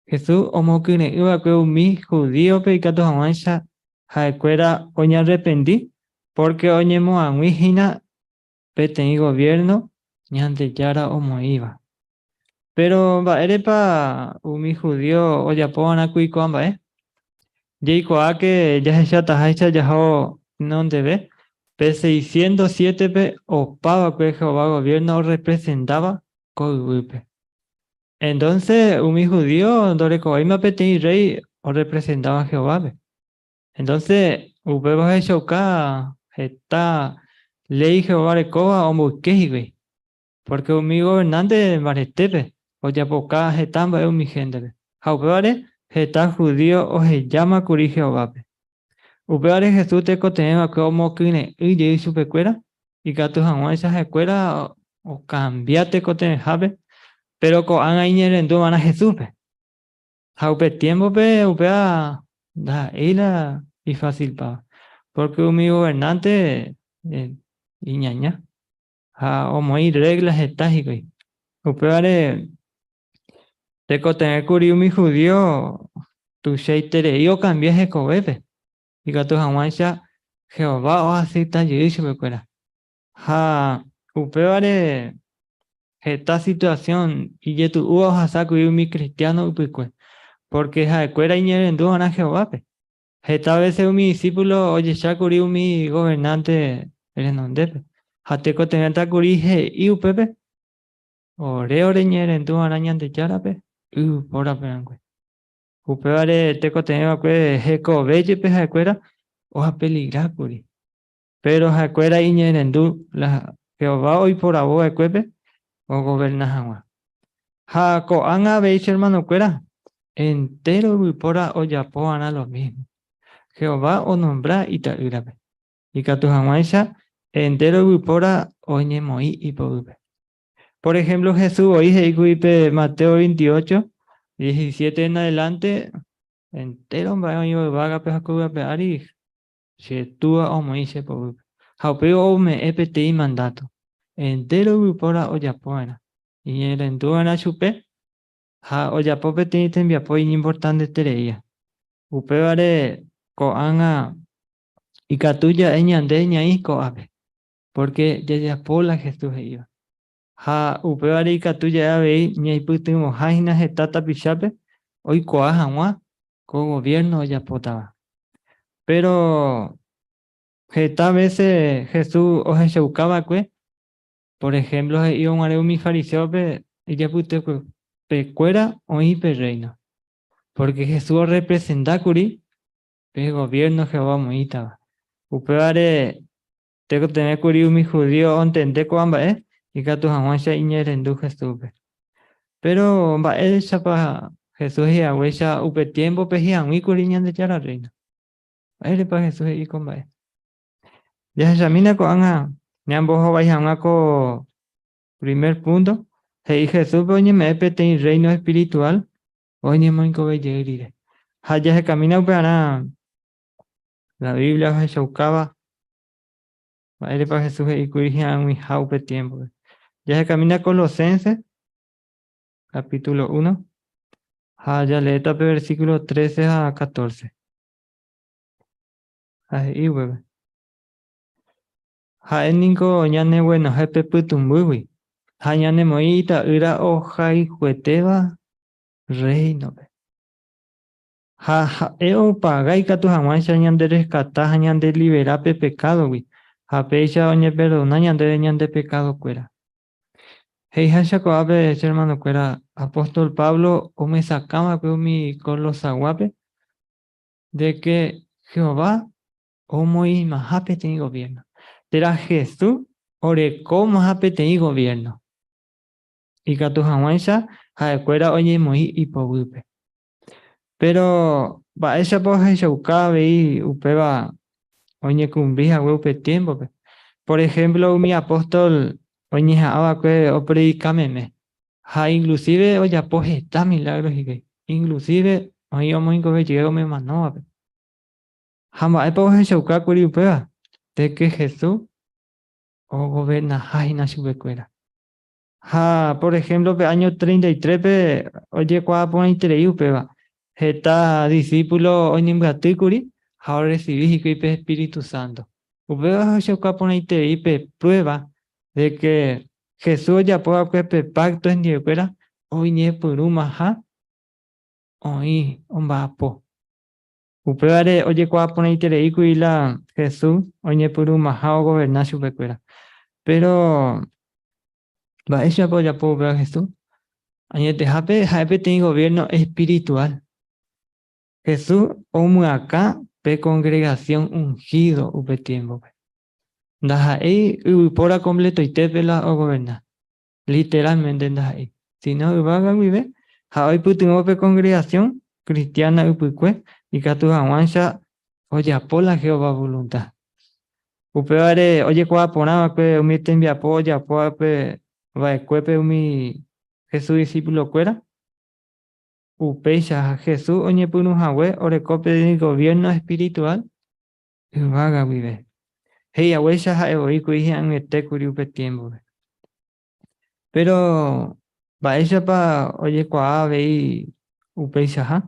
Jesús omokyre'ỹ va'ekue umi judíope ikatu hag̃uáicha ha'ekuéra oñearrepenti, pórke oñemoag̃ui hína peteĩ goviérno Ñandejára omoĩva. Péro mba'érepa umi judío ojapo va'erã kuri ko'ã mba'e? Jaikuaáke jahechataháicha jaho tenondeve, pe 607-pe opa va'ekue Jehová goviérno orrepresentáva ko yvýpe. Entonce umi judío ndorekovéima peteĩ rréi orrepresentáva Jehovápe. Entonce upéva ohechauka heta léi Jehová rekóva omboyke hikuái, pórke umi governánte mbaretépe ojapoka heta mba'e umi héntepe, ha upévare heta judío ohejáma kuri Jehovápe. Upévare Jesús tekotevẽ va'ekue omokyre'ỹ jey chupekuéra ikatu hag̃uáicha ha'ekuéra okambia tekotevẽhápe, péro ko'ág̃a iñe'ẽrendu va'erã Jesúspe. Ha upe tiémpope upéva ndaha'éi la ifásilpava, pórke umi governánte iñaña ha omoĩ rrégla heta hikuái. Upévare Tekotevẽ kuri umi judío tuichaiterei okambia hekovépe, ikatu hag̃uáicha Jehová oasepta jey chupekuéra. Ha upévare heta situasión ijetu'úva ohasa kuri umi kristiáno ypykue, pórke ha'ekuéra iñe'ẽrendu va'erã Jehovápe. Heta vése umi disípulo ojecha kuri umi governánte renondépe, ha tekotevẽta kuri he'i upépe Ore oreñe'ẽrendu va'erã Ñandejárape yvypórape rãngue. Upévare tekotevẽ va'ekue hekove jepe ha'ekuéra Ojapeligrákuri. Pero ha'ekuéra iñe'ẽrendu la Jehová oiporavo va'ekuépe ogoverna hag̃ua. Ha ko'ág̃a avei che hermanokuéra, entéro yvypóra ojapo va'erã lo mismo. Jehová onombra Ita'ýrape, ikatu hag̃uáicha entéro yvypóra oñemoĩ ipoguýpe. Por ejemplo, Jesús voi he'i kuri pe Mateo 28, 17 en adelante, entéro mba'e oĩva yvágape ha ko yvápe ári, Che Túa omoĩ che poguýpe. Ha upéi ome'ẽ peteĩ mandáto. Entéro yvypóra ojapo va'erã. Iñe'ẽrendu va'erã chupe ha ojapo peteĩ tembiapo iñimportantetereíva. Upévare ko'ág̃a ikatu ja'e ñande ñaĩ ko'ápe, pórke jajapo la Jesús he'íva. Ha upévare ikatu ja'e avei ñaipytyvõha hína heta tapichápe oikuaa hag̃ua ko goviérno ojapótava. Péro heta vése Jesús ohechauka va'ekue, por ehémplo he'i og̃uarẽ umi fariséope ijapytepekuéra oĩ pe Rréino, pórke Jesús orrepresenta kuri pe goviérno Jehová omoĩtava. Upévare Tekotevẽ kuri umi judío ontende ko'ã mba'e ikatu hag̃uáicha iñe'ẽrendu Jesúspe. Péro mba'éichapa Jesús he'i haguéicha upe tiémpope hi'ag̃ui kuri Ñandejára Rréino? Mba'érepa Jesús he'i ko mba'e? Jahechamína ko'ág̃a ñambohovái hag̃ua ko primer púnto, he'i Jesúspe oñeme'ẽ peteĩ rréino espirituál oñemoingove jey rire. Ha jahekamína upearã La Biblia ohechaukáva mba'érepa Jesús he'i kuri hi'ag̃uiha upe tiémpope. Jahekamína Colosenses capítulo 1 ha jaleéta pe versículo 13 ha 14. Ha he'i upépe. Ha'e niko ñaneguenohẽ pe pytũmbýgui ha ñanemoĩ ita'ýra ohayhuetéva rréinope. Ha ha'e opaga ikatu hag̃uáicha ñandereskata ha ñandelivera pe pekádogui, ha péicha oñeperdona ñandéve ñande pekadokuéra. He'iháicha ko'ápe, che hermanokuéra, apóstol Pablo omyesakã va'ekue umi Colosaguápe de ke Jehová omoĩmaha peteĩ goviérno, térã Jesús orekómaha peteĩ goviérno, ikatu hag̃uáicha ha'ekuéra oñemoĩ ipoguýpe. Péro mba'éichapa ohechauka avei upéva oñekumpli hague upe tiémpope? Por ehémplo umi apóstol oñeha'ã va'ekue opredika meme, ha inklusíve ojapo heta milágro hikuái, inklusíve oĩ omoingove jey umi omanóvape. Ha mba'épa ohechauka kuri upéva? De ke Jesús ogovernaha hína chupekuéra. Ha por ehémplo pe áño 33-pe ojekuaa porãiterei upéva. Heta disípulo oñembyaty kuri ha orresivi hikuái pe espíritu sánto. Upéva ohechauka porãiterei pe pruéva de ke Jesús ojapo va'ekue pe pákto hendivekuéra oñepyrũmaha oĩ omba'apo. Upévare ojekuaa porãiterei kuri la Jesús oñepyrũmaha ogoverna chupekuéra. Péro mba'éichapa ojapo upéva Jesús? Añetehápe ha'e peteĩ goviérno espirituál. Jesús omyakã pe kongregasión unhído upe tiémpope. Ndaha'éi yvypóra kompletoitépe la ogoverna, literálmente ndaha'éi, síno yvága guive ha oipytyvõ pe kongregasión kristiána ypykue ikatu hag̃uáicha ojapo la Jehová volunta. Upévare ojekuaa porã va'ekue umi tembiapo ojapo va'ekuépe umi Jesús disipulokuéra. Upéicha Jesús oñepyrũ hague oreko peteĩ goviérno espirituál yvága guive. He'i haguéicha ha'e voi kuri hi'ag̃uiete kuri upe tiémpope. Péro mba'éichapa ojekuaa avei upeichaha?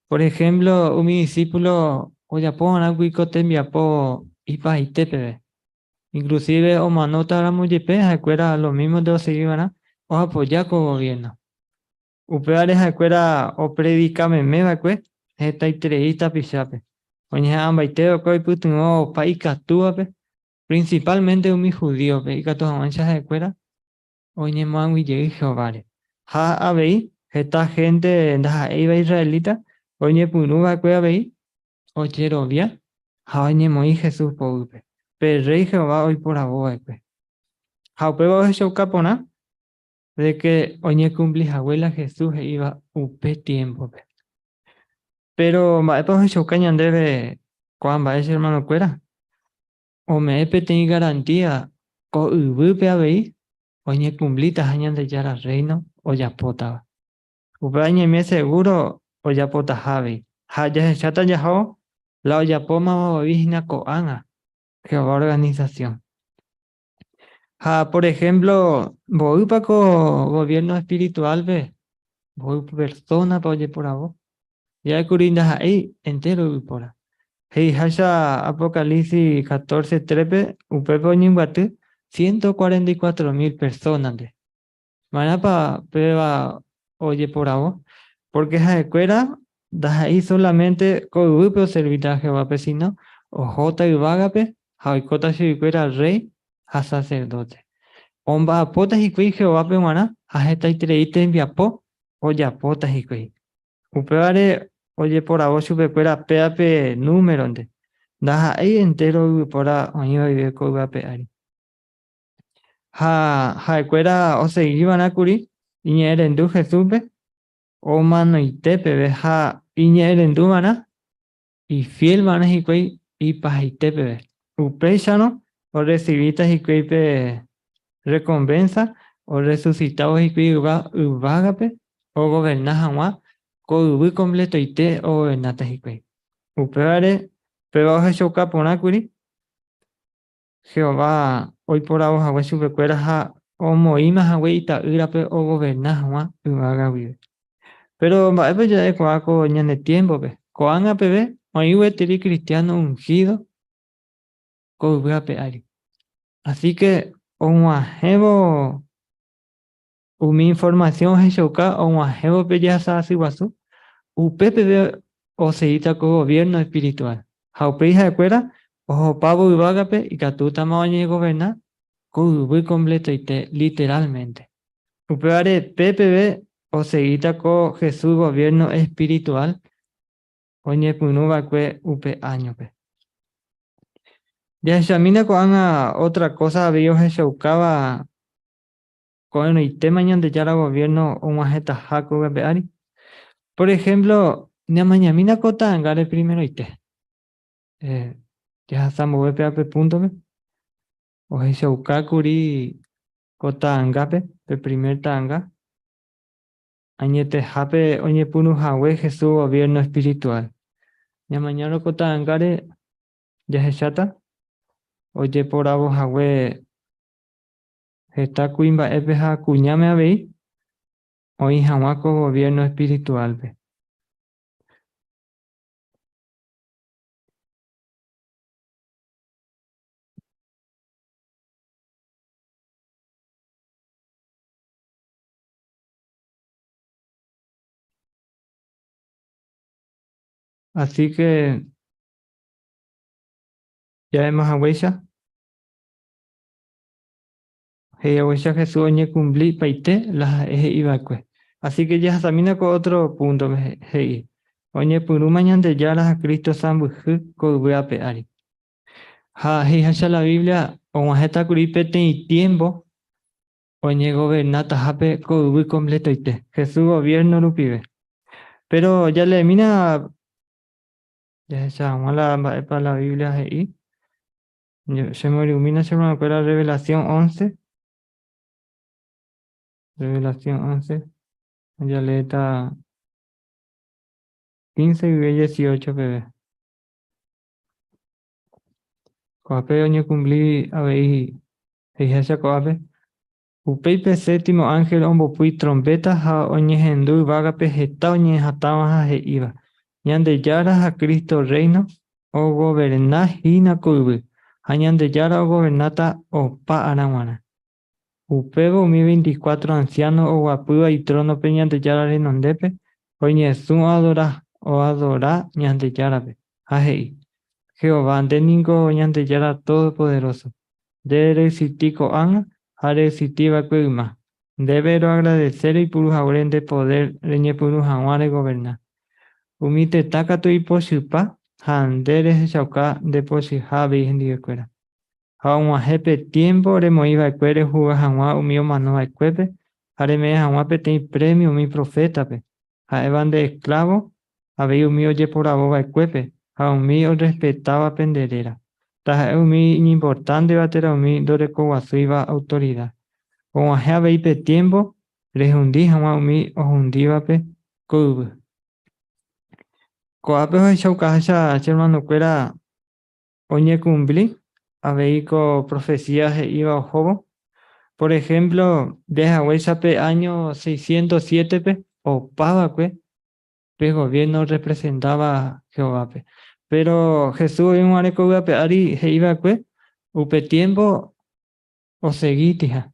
Por ehémplo, umi disípulo ojapo va'erãgui ko tembiapo ipahaite peve. Inklusíve omanótaramo jepe ha'ekuéra lomímonte osegi va'erã oapoja ko goviérno. Upévare ha'ekuéra opredika meme va'ekue hetaiterei tapichápe. Oñeha'ãmbaite va'ekue oipytyvõ opa ikatúvape, prinsipálmente umi judíope, ikatu hag̃uáicha ha'ekuéra oñemoag̃ui jey Jehováre. Ha avei heta hénte ndaha'éiva israelita oñepyrũ va'ekue avei ojerovia. Ha oñemoĩ Jesús poguýpe, pe rréi Jehová oiporavo va'ekue. Ha upéva ohechauka porã de ke oñekumpli hague la Jesús he'íva upe tiémpope. Péro mba'épa ohechauka ñandéve ko'ã mba'e che ermanokuéra? Ome'ẽ peteĩ garantía ko yvýpe avei oñekumplitaha Ñandejára Rréino ojapótava. Upéva ñaime segúro ojapotaha avei. Ha jahecháta jaho la ojapómava voi hína ko'ág̃a Jehová organisasión. Ha por ehémplo, mboýpa ko goviérno espirituálpe, mboy persónapa ojeporavo? Ja'ékuri ndaha'éi entéro yvypóra. He'iháicha Apocalipsis 14, 3-pe, upépe oñembyaty 144 mil persónante. Ma'erãpa péva ojeporavo? Pórke ha'ekuéra ndaha'éi sólamente ko yvýpe oservíta Jehovápe, síno ohóta yvágape ha oikóta chuguikuéra rréi ha saserdóte. Omba'apóta hikuái Jehovápe g̃uarã ha hetaiterei tembiapo ojapóta hikuái. Upévare ojeporavo chupekuéra péape númeronte, ndaha'éi entéro yvypóra oĩva guive ko yvy ape ári. Ha ha'ekuéra osegi va'erã kuri iñe'ẽrendu Jesúspe omanoite peve ha iñe'ẽrendu va'erã ifiél va'erã hikuái ipahaite peve. Upéicharõ orresivíta hikuái pe rrekompénsa orresusitávo hikuái yvágape ogoverna hag̃ua ko yvy kompletoite ogovernáta hikuái. Upévare péva ohechauka porã kuri Jehová oiporavo hague chupekuéra ha omoĩma hague Ita'ýrape ogoverna hag̃ua yvága guive. Péro mba'épa ja'ekuaa ko ñane tiémpope? Ko'ág̃a peve oĩ gueteri kristiáno unhído ko yvy ape ári. Asíke og̃uahẽvo Umi informasión ohechauka og̃uahẽvo pe jehasa asy guasu, upe peve oseíta ko goviérno espirituál. Ha upéi ha'ekuéra ohopávo yvágape ikatútama oñegoverna ko yvy kompletoite literálmente. Upévare pe peve oseíta ko Jesús goviérno espirituál oñepyrũ va'ekue upe áñope. Jahechamína ko'ág̃a ótra kósa avei ohechaukáva Ko'ẽrõitéma Ñandejára goviérno og̃uahẽtaha ko yvy ári. Por ehémplo, ñamañamína ko ta'angáre primeroite. Jahasa ambue péva pe púntope, ohechauka kuri ko ta'angápe, pe primer ta'anga, añetehápe oñepyrũ hague Jesús goviérno espirituál. Ñamañárõ ko ta'angáre jahecháta ojeporavo hague Heta kuimba'épe ha kuñáme avei oĩ hag̃ua ko goviérno espirituálpe. Así que ja'éma haguéicha. He'i haguéicha Jesús oñekumpli paite la ha'e he'i va'ekue. Así que jahasamína ko ótro púntope he'i, Oñepyrũma Ñandejára ha Cristo sãmbyhy ko yvy ape ári. Ha he'iháicha la Biblia og̃uahẽta kuri peteĩ tiémpo oñegovernatahápe ko yvy kompletoite, Jesús goviérno rupive. Péro jaleemína jahecha hag̃ua la mba'épa la Biblia he'i. Chemoirũmína che hermanokuéra Revelación 11. Revelación 11. Jaleéta 15 guive 18 peve. Ko'ápe oñekumpli avei he'iháicha ko'ápe. Upéi pe séptimo ánhel ombopúi trompéta ha oñehendu yvágape heta oñe'ẽhatãva ha he'íva, Ñandejára ha Cristo Rréino ogoverna hína ko yvy, ha Ñandejára ogovernáta opa ára g̃uarã. Upévo umi veinticuatro ansiáno oguapýva itrónope Ñandejára renondépe oñesũ oadora Ñandejárape, ha he'i, Jehová, nde ningo Ñandejára Todopoderóso, Nde reexiti ko'ág̃a ha reexiti va'ekue yma. Ndéve roagradese reipuru haguére nde podér reñepyrũ hag̃ua regoverna. Umi tetã katu ipochypa Ha nde rehechauka nde pochyha avei hendivekuéra. Ha og̃uahẽ pe tiémpo remoĩ va'ekue rehuga hag̃ua umi omano va'ekuépe ha reme'ẽ hag̃ua peteĩ prémio umi profétape, ha'éva nde esklávo, avei umi ojeporavo va'ekuépe ha umi orrespetávape nde réra, taha'e umi iñimportánteva térã umi ndorekoguasúiva autorida. Og̃uahẽ avei pe tiémpo rehundi hag̃ua umi ohundívape ko yvy. Ko'ápe ohechaukaháicha che hermanokuéra oñekumpli avei ko profesía he'íva ohóvo. Por ejemplo, nde haguéicha pe áño 607-pe opa va'ekue pe gobierno orrepresentáva Jehovápe. Péro Jesús oĩg̃uare ko yvy ape ári he'i va'ekue upe tiémpo osegítiha.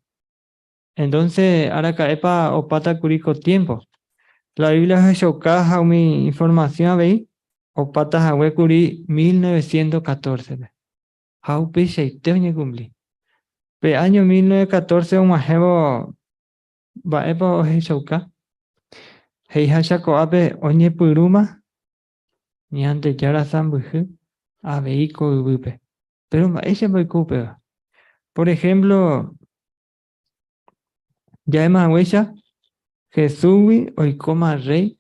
Entonce, araka'épa opáta kuri ko tiempo? La Biblia ohechauka ha umi informasión avei opáta hague kuri 1914-pe. Ha upeichaite oñekumpli. Pe áño 1914 og̃uahẽvo mba'épa ohechauka? He'iháicha ko'ápe oñepyrũma Ñandejára sãmbyhy avei ko yvýpe. Péro mba'éichapa oiko upéva? Por ehémplo, ja'éma haguéicha, Jesúsgui oikóma rréi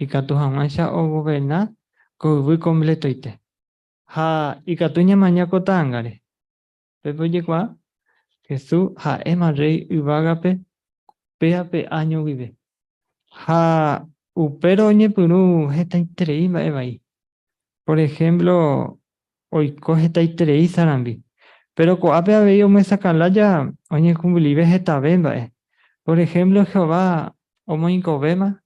ikatu hag̃uáicha ogoverna ko yvy kompletoite. Ha ikatu ñamaña ko ta'angáre. Pépe ojekuaa, Jesús ha'éma rréi yvágape péa pe áño guive. Ha upérõ oñepyrũ hetaiterei mba'e vai. Por ehémplo, oiko hetaiterei sarambi. Péro ko'ápe avei omyesakã lája oñekumplive hetave mba'e. Por ehémplo, Jehová omoingovéma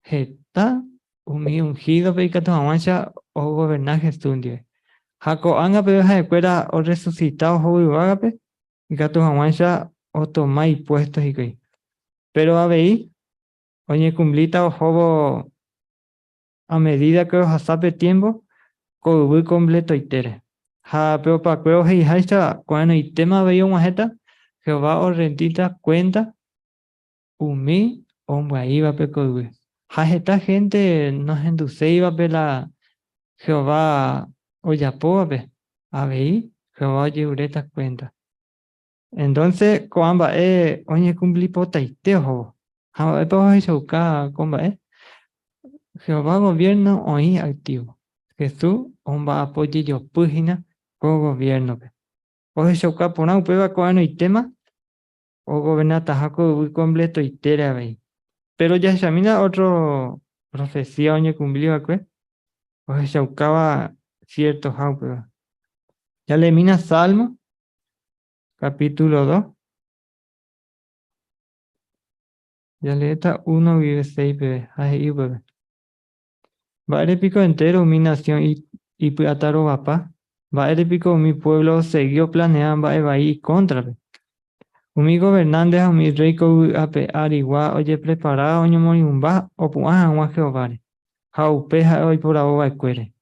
heta umi unhídope ikatu hag̃uáicha ogoverna Jesús ndive. Ha ko'ág̃a peve ha'ekuéra orresusita ohóvo yvágape ikatu hag̃uáicha otoma ipuésto hikuái. Péro avei oñekumplíta ohóvo a medída ke ohasa pe tiémpo ko yvy kompletoitére. Ha pe opakuévo he'iháicha ko'ẽrõitéma avei og̃uahẽta, Jehová orrendíta kuénta umi ombyaívape ko yvy. Ha heta hénte nohenduséivape la Jehová ojapóvape, avei Jehová ojeruréta kuénta. Entónse ko'ã mba'e oñekumplipotaite ohóvo. Ha mba'épa ohechauka ko mba'e? Jehová goviérno oĩ aktívo. Jesús omba'apo jejopy hína ko goviérnope. Ohechauka porã upéva ko'ẽrõitéma ogovernataha ko yvy kompletoitére avei. Péro jahechamína ótro profesía oñekumpli va'ekue ohechaukáva siertoha upéva. Jaleemína Salmo capítulo 2. Jaleéta 1 guive 6 peve ha he'i upépe. Mba'ére piko entéro umi nasión ipy'atarovapa? Mba'ére piko umi puévlo osegi oplanea mba'e vai ikóntrape? Umi governánte ha umi rréi ko yvy ape arigua ojeprepara oñomoirũmba opu'ã hag̃ua Jehováre ha upe ha'e oiporavo va'ekuére.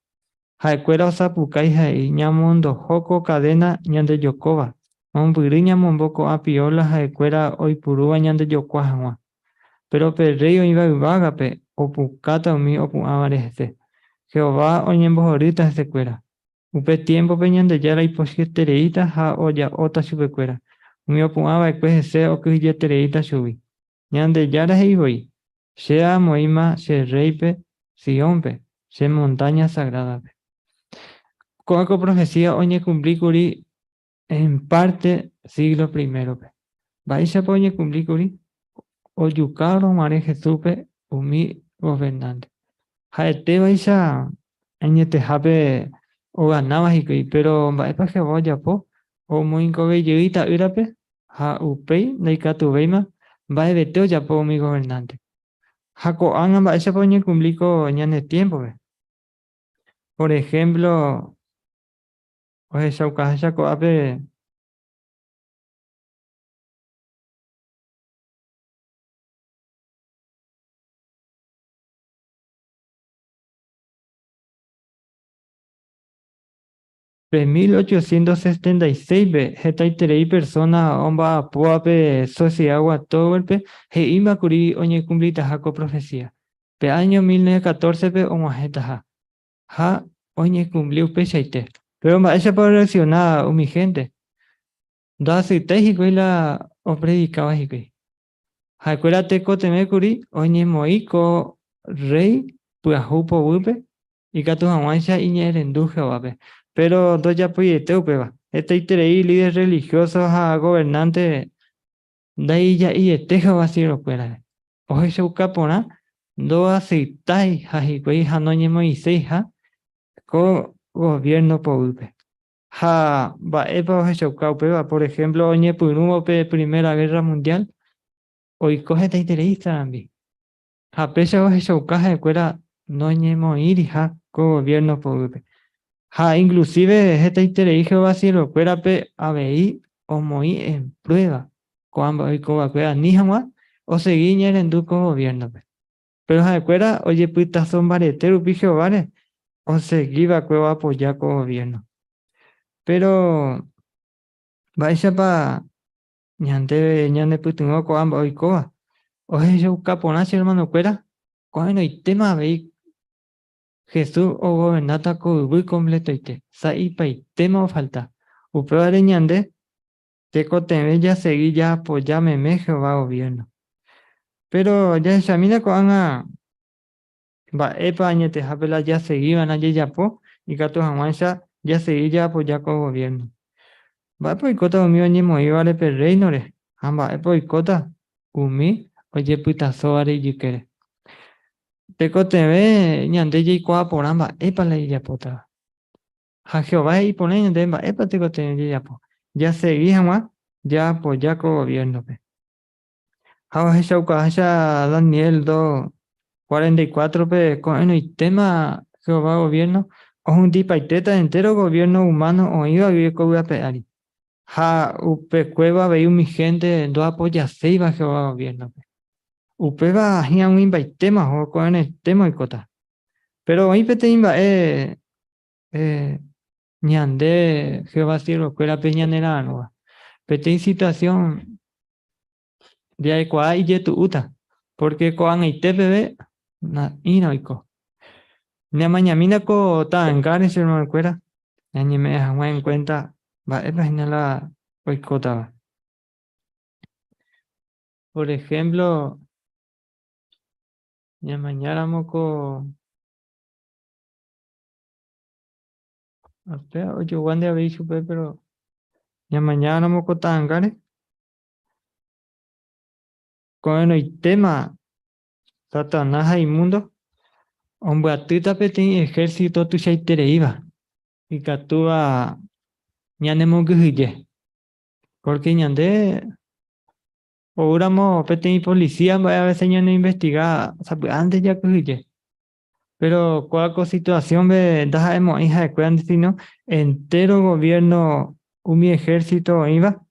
Ha'ekuéra osapukái ha he'i, Ñamondoho ko kadéna ñandejokóva, mombyry ñamombo ko'ã pióla ha'ekuéra oipurúva ñandejokua hag̃ua. Péro pe Rréi oĩva yvágape opukáta umi opu'ãvare hese. Jehová oñembohorýta hesekuéra. Upe tiémpope Ñandejára ipochyetereíta ha oja'óta chupekuéra. Umi opu'ã va'ekue hese okyhyjetereíta chugui. Ñandejára he'i voi, Che amoĩma che Rréipe Siónpe, che montáña sagrádape. Ko'ã ko profesía oñekumpli kuri en párte síglo primérope. Mba'éichapa oñekumpli kuri? Ojukárõ guare Jesúspe umi governánte. Ha'etévaicha añetehápe oganáva hikuái, péro mba'épa Jehová ojapo? Omoingove jey Ita'ýrape ha upéi ndaikatuvéima mba'evete ojapo umi governánte. Ha ko'ág̃a mba'éichapa oñekumpli ko ñane tiémpope? Por ehémplo, ohechaukaháicha ko'ápe Pe 1876-pe hetaiterei persóna omba'apóva pe Sociedad Watch Tower-pe he'íma kuri oñekumplitaha ko profesía. Pe áño 1914-pe og̃uahẽtaha. Ha oñekumpli upeichaite. Péro mba'éichapa orreaksiona umi hénte? Ndoaseitéi hikuái la opredikáva hikuái. Ha'ekuéra tekotevẽ kuri oñemoĩ ko rréi pyahu poguýpe ikatu hag̃uáicha iñe'ẽrendu Jehovápe. Péro ndojapoiete upéva. Hetaiterei líder rrelihióso ha governánte ndaija'iete Jehová siervokuérare. Ohechauka porã ndoaseitaiha hikuái ha noñemoĩseiha ko goviérno poguýpe. Ha mba'épa ohechauka upéva? Por ehémplo, oñepyrũvo pe primera gérra mundiál, oiko hetaiterei sarambi. Ha péicha ohechauka ha'ekuéra noñemoĩriha ko goviérno poguýpe. Ha inklusíve hetaiterei Jehová siervokuérape avei omoĩ en pruéva ko'ã mba'e oiko va'ekue ani hag̃ua osegi iñe'ẽrendu ko goviérnope. Péro ha'ekuéra ojepytaso mbarete rupi Jehováre, osegi va'ekue oapoja ko goviérno. Péro mba'éichapa ñande ñanepytyvõ ko'ã mba'e oikóva? Ohechauka porã che ermanokuéra, ko'ẽrõitéma avei Jesús ogovernáta ko yvy kompletoite, sa'ipaitéma ofalta. Upévare ñande tekotevẽ jasegi jaapoja meme Jehová goviérno. Péro jahechamína ko'ág̃a mba'épa añetehápe la jasegi va'erã jajapo ikatu hag̃uáicha jasegi jaapoja ko goviérno. Mba'épa oikóta umi oñemoĩvare pe Rréinore ha mba'épa oikóta umi ojepytasóvare ijykére? Tekotevẽ ñande jaikuaa porã mba'épa la jajapótava. Ha Jehová he'i porã ñandéve mba'épa tekotevẽ jajapo jasegi hag̃ua jaapoja ko goviérnope. Ha ohechaukaháicha Daniel 2:44-pe ko'ẽrõitéma Jehová goviérno ohundipaitéta entéro goviérno umáno oĩva guive ko yvy ape ári. Ha upekuévo avei umi hénte ndoapojaséiva Jehová goviérnope. Upéva hi'ag̃uimbaitéma oho ko'ẽrõitéma oikóta. Péro oĩ peteĩ mba'e ñande Jehová siervokuérape ñanera'arõva. Peteĩ situasión jaikuaa ijetu'úta, pórke ko'ag̃aite peve na'ĩra oiko. Ñamañamína ko ta'angáre che hermanokuéra, ñañeme'ẽ hag̃ua en kuénta mba'épa hína la oikótava. Por ehémplo, ñamañáramo ko Upéva ojoguánte avei chupe, péro ñamañáramo ko ta'angáre, ko'ẽrõitéma Satanás ha imúndo ombyatýta peteĩ ehérsito tuichaitereíva ikatúva ñanemongyhyje. Pórke ñande oúramo peteĩ polisía mba'e a vése ñaneinvestiga sapy'ánte jakyhyje. Péro kóa ko situasiónpe ndaha'emo'ãi ha'ekuérante síno entéro goviérno umi ehérsito oĩva,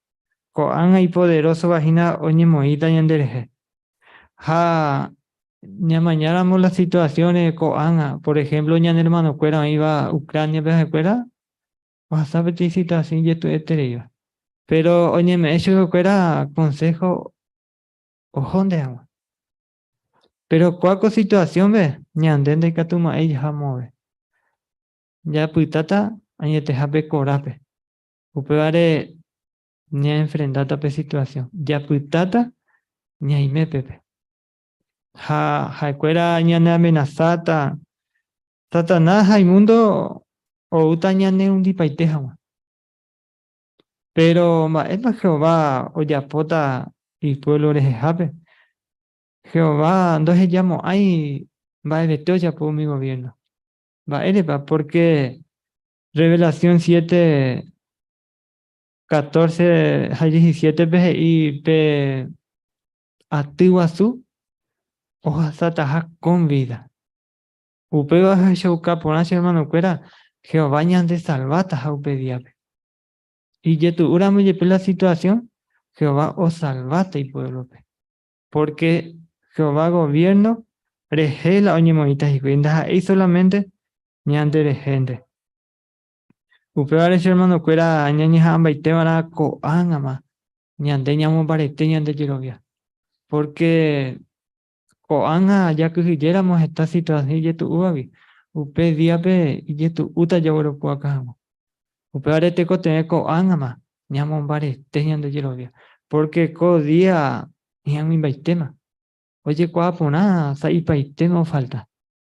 ko'ág̃a ipoderósova hína oñemoĩta ñanderehe. Ha ñamañáramo la situasiónre ko'ág̃a, por ehémplo ñane ermanokuéra oĩva Ucrániape ha'ekuéra ohasa peteĩ situasión ijetu'uetereíva. Péro oñeme'ẽ chupekuéra konsého ohónte hag̃ua. Péro kóa ko situasiónpe ñande ndaikatumo'ãi jaha moõve. Japytáta añetehápe korápe. Upévare ñaenfrentáta pe situasión. Japytáta ñaime pépe. Ha ha'ekuéra ñaneamenasáta. Satanás ha imúndo oúta ñaneundipaite hag̃ua. Péro mba'épa Jehová ojapóta ipuévlo rehehápe? Jehová ndohejamo'ãi mba'evete ojapo umi goviérno. Mba'érepa? Pórke Revelación 7, 14 ha 17-pe he'i pe aty guasu ohasataha kon vída. Upéva ohechauka porã che ermanokuéra Jehová ñandesalvataha upe díape. Ijetu'úramo jepe la situasión, Jehová osalváta ipuévlope. Pórke Jehová goviérno rehe la oñemoĩta hikuái, ndaha'éi sólamente ñanderehénte. Upévare che ermanokuéra ñañeha'ãmbaite va'erã ko'ág̃ama ñande ñamombarete ñande jerovia. Pórke ko'ág̃a jakyhyjéramo heta situasión ijetu'úvagui, Upe díape ijetu'úta jagueropu'aka hag̃ua. Upévare tekotevẽ ko'ág̃ama ñamombarete ñande jerovia, pórke ko día hi'ag̃uimbaitéma. Ojekuaa porã sa'ipaitéma ofalta.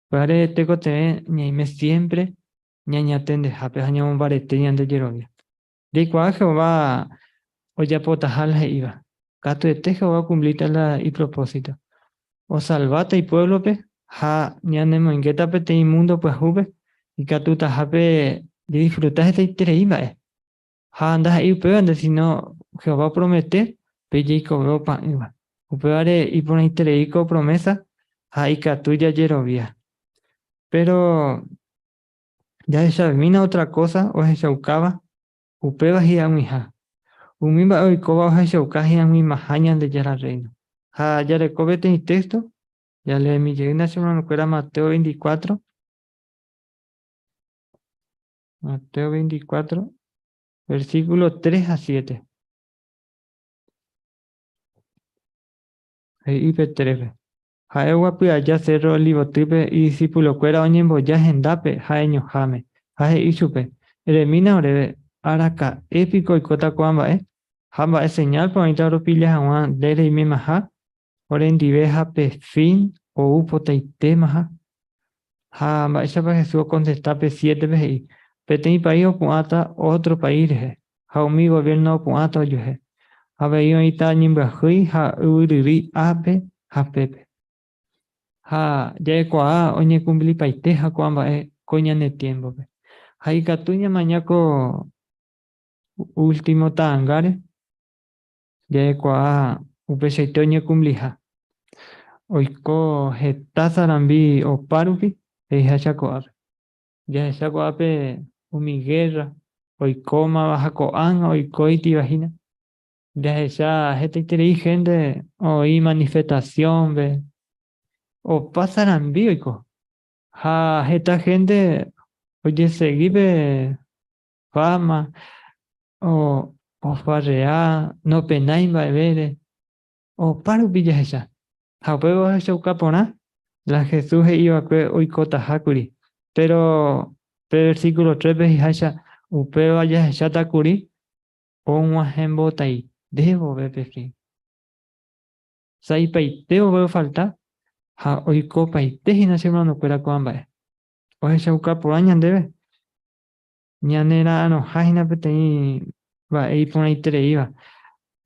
Upévare tekotevẽ ñaime siémpre ñañatendehápe ha ñamombarete ñande jerovia. Jaikuaa Jehová ojapotaha la he'íva. Katuete Jehová okumplíta la ipropósito. Osalváta ipuévlope ha ñanemoingéta peteĩ múndo pyahúpe ikatutahápe jadisfruta hetaiterei mba'e. Ha ndaha'éi upévante, síno Jehová opromete pe jeikove opa'ỹva. Upévare iporãiterei ko promésa ha ikatu jajerovia. Péro Jahechamína ótra kósa ohechaukáva upéva hi'ag̃uiha. Umi mba'e oikóva ohechauka hi'ag̃uimaha Ñandejára Rréino. Ha jareko peteĩ téxto, jaleemi jeýna che hermanokuéra Mateo 24. Mateo 24, versículo 3 ha 7. He'i pe 3-pe. Ha'e oguapy aja Sérro Olivotýpe idisipulokuéra oñemboja hendápe ha'eñoháme, ha he'i chupe, Eremína oréve, araka'e piko oikóta ko'ã mba'e? Ha mba'e señálpa oĩta oropilla hag̃ua nde reimemaha orendive ha pe fin ou potaitémaha? Ha mba'éichapa Jesús okontesta pe siétepe he'i, Peteĩ país opu'ãta ótro país rehe, ha umi goviérno opu'ãta ojuehe. Avei oĩta ñembyahýi ha yvyryrýi ápe ha pépe. Ha ja'ekuaa oñekumplipaiteha ko'ã mba'e ko ñane tiémpope. Ha ikatu ñamaña ko último ta'angáre, ja'ekuaa upeichaite oñekumpliha. Oiko heta sarambi opárupi he'iháicha ko'ápe. Jahecha ko'ápe umi gérra oikómava ha ko'ág̃a oikóitiva hína. Jahecha hetaiterei hénte oĩ manifestasiónpe, opa sarambi oiko. Ha heta hénte ojesegi pe fáma, ofarrea, nopenái mba'evére. Opa rupi jahecha. Ha upéva ohechauka porã la Jesús he'i va'ekue oikotaha kuri. Péro pe versíkulo trépe he'iháicha upéva jahecháta kuri og̃uahẽmbotaite vove pe fin. Sa'ipaite vove ofalta ha oikopaite hína che hermanokuéra ko'ã mba'e. Ohechauka porã ñandéve Ñanera'arõha hína peteĩ mba'e iporãitereíva.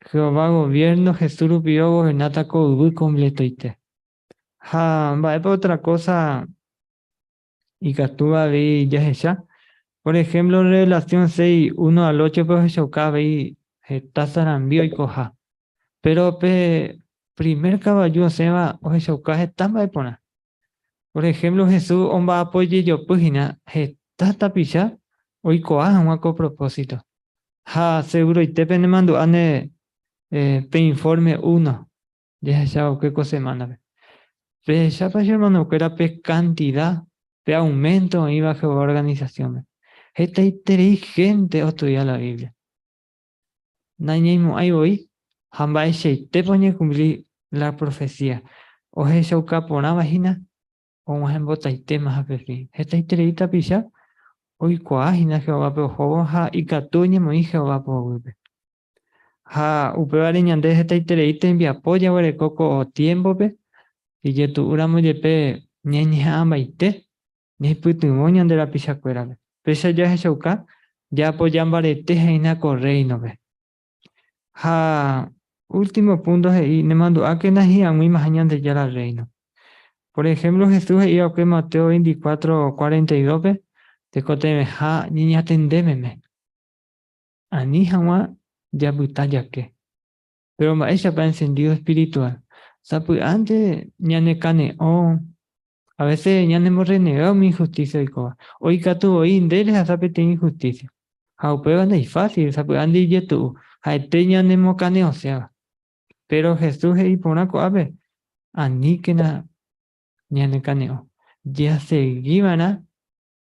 Jehová goviérno Jesús rupive ogovernáta ko yvy kompletoite. Ha mba'épa ótra kósa ikatúva avei jahecha? Por ehémplo, Revelación 6, 1 al 8-pe ohechauka avei heta sarambi oikoha. Péro pe primer kavaju osẽva ohechauka heta mba'e porã. Por ehémplo, Jesús omba'apo jejopy hína heta tapicha oikuaa hag̃ua ko propósito. Ha seguroite penemandu'áne pe infórme uno jahechava'ekue ko semánape. Pehechápa che hermanokuéra pe kantida, pe auménto oĩva Jehová organisasiónpe? Hetaiterei hénte ostudia la Biblia. Nañaimo'ãi voi ha mba'eichaitépa oñekumpli la profesía ohechauka porãva hína og̃uahẽmbotaitémaha pe fin. Hetaiterei tapicha oikuaa hína Jehovápe ohóvo ha ikatu oñemoĩ Jehová poguýpe. Ha upévare ñande hetaiterei tembiapo jaguereko ko tiémpope, ijetu'úramo jepe ñañeha'ãmbaite Ñaipytyvõ ñande rapichakuérape. Péicha jahechauka jaapoja mbarete hína ko Rréinope. Ha último púnto he'i, Nemandu'ákena hi'ag̃uimaha Ñandejára Rréino. Por ehémplo, Jesús he'i va'ekue Mateo 24, 42-pe tekotevẽha ñañatende meme, ani hag̃ua japyta jake. Péro mba'éichapa en sentído espirituál? Sapy'ánte ñanekane'õ A veces ñanemorrenega umi injusticia oikóva. Oikatu voi nde rehasa peteĩ injusticia. Ha upéva ndaifásil, sapy'ánte ijetu'u, ha'ete ñanemokane'õséva. Péro Jesús he'i porã ko'ápe, Aníkena ñanekane'õ. Jasegi va'erã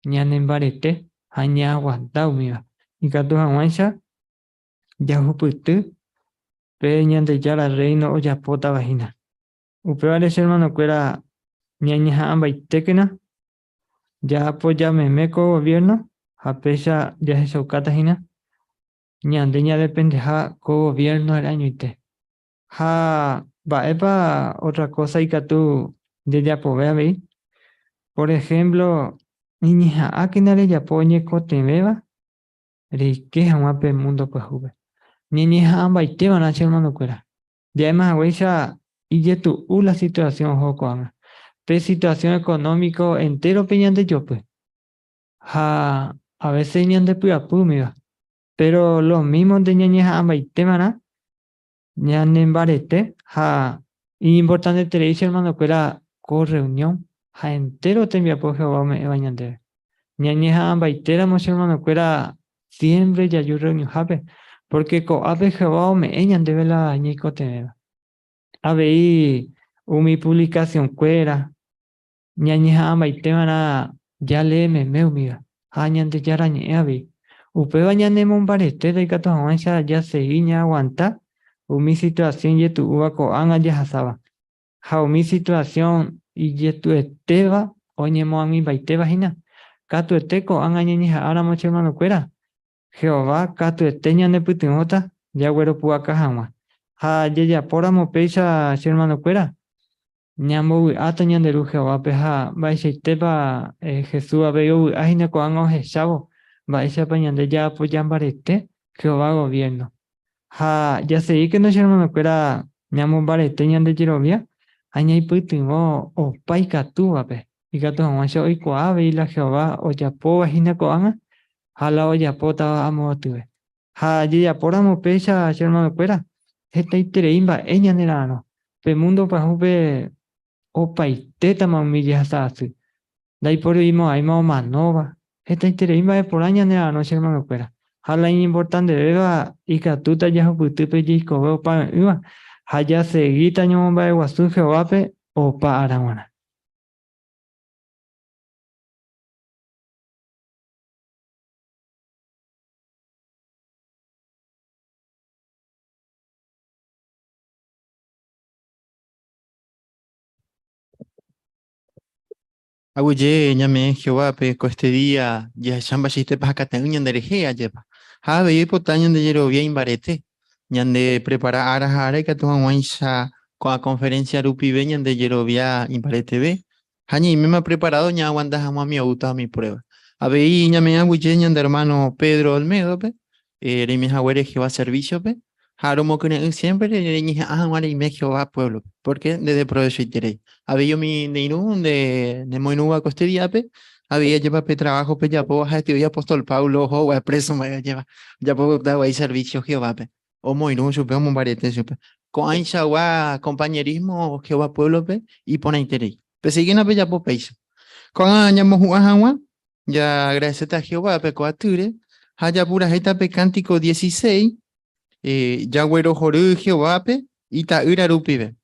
ñanembarete ha ñaaguanta umíva, ikatu hag̃uáicha jahupyty pe Ñandejára Rréino ojapótava hína. Upévare che hermanokuéra ñañeha'ãmbaitékena Jaapoja meme ko gobierno ha péicha jahechaukáta hína ñande ñadependeha ko gobierno añoite. Ha mba'épa otra cosa ikatu jajapove avei? Por ejemplo, eñeha'ãkena rejapo oñekotevẽva reike hag̃ua pe mundo pyahúpe. Ñañeha'ãmbaiteva'erã che hermanokuéra. Ja'éma haguéicha ijetu'u la situación oho ko'ág̃a. Pe situación económico entérope ñandejopy. Ha a veces ñandepy'apy umíva. Pero lo mismo-nte ñañeha'ãmbaiteva'erã ñanembarete ha iñimportanteterei che hermanokuéra ko reunión ha entéro tembiapo Jehová ome'ẽva ñandéve. Ñañeha'ãmbaitéramo che hermanokuéra siempre jaju reunionhápe, porque ko'ápe Jehová ome'ẽ ñandéve la ñaikotevẽva. Avei umi publicacionkuéra ñañeha'ãmbaiteva'erã jalee meme umíva ha Ñandejára Ñe'ẽ avei. Upéva ñanemombaretéta ikatu hag̃uáicha jasegi ñaaguanta umi situación ijetu'úva ko'ág̃a jahasáva. Ha umi situación ijetu'etéva oñemoag̃uimbaitéva hína. Katuete ko'ág̃a ñañeha'ãramo che hermanokuéra, Jehová katuete ñanepytyvõta jagueropu'aka hag̃ua. Ha jajapóramo péicha che hermanokuéra, ñambovy'áta ñande Ru Jehovápe ha mba'eichaitépa Jesús avei ovy'a hína ko'ág̃a ohechávo mba'éichapa ñande jaapoja mbarete Jehová goviérno. Ha jasegíkena che hermanokuéra ñamombarete ñande jerovia ha ñaipytyvõ opa ikatúvape, ikatu hag̃uáicha oikuaa avei la Jehová ojapóva hína ko'ág̃a ha la ojapótava amoatyve. Ha jajapóramo péicha che hermanokuéra, hetaiterei mba'e ñanera'arõ. Pe múndo pyahúpe opaitétama umi jehasa asy. Ndaipori'imo'ãima omanóva. Hetaiterei mba'e porã ñanera'arõ che hermanokuéra. Ha la iñimportantevéva ikatúta jahupyty pe jeikove opave'ỹva ha jasegíta ñamomba'eguasu Jehovápe opa ára g̃uarã. Aguyje ñame'ẽ Jehovápe ko este día jahecha mba'eichaitépa hakate'ỹ ñanderehe ajépa. Ha avei oipota ñande jerovia imbarete, ñande prepara ára ha ára ikatu hag̃uáicha ko'ã conferencia rupive ñande jerovia imbareteve ha ñaiméma preparado ñaaguanta hag̃ua umi oúta umi prueba. Avei ñame'ẽ aguyje ñande hermano Pedro Olmedo-pe, reime haguére Jehová servicio-pe, ha romokyre'ỹ siempre reñeha'ã hag̃ua reime Jehová pueblo-pe, porque nde deprovechoiterei. Avei umi ne irũ nde nemoirũva ko este día-pe, avei ajépa pe trabajo pejapóva ha'ete apóstol Pablo ohóva preso mba'e ajépa, ojapo guei servicio Jehovápe, omoirũ chupe, omombarete chupe. Ko'ãichagua compañerismo Jehová pueblo-pe iporãiterei. Pesegína pejapo péicha. Ko'ág̃a ñamohu'ã hag̃ua, Ja agradecéta Jehovápe ko atýre ha japurahéita pe cántico 16, jaguerohory Jehovápe ita'ýra rupive.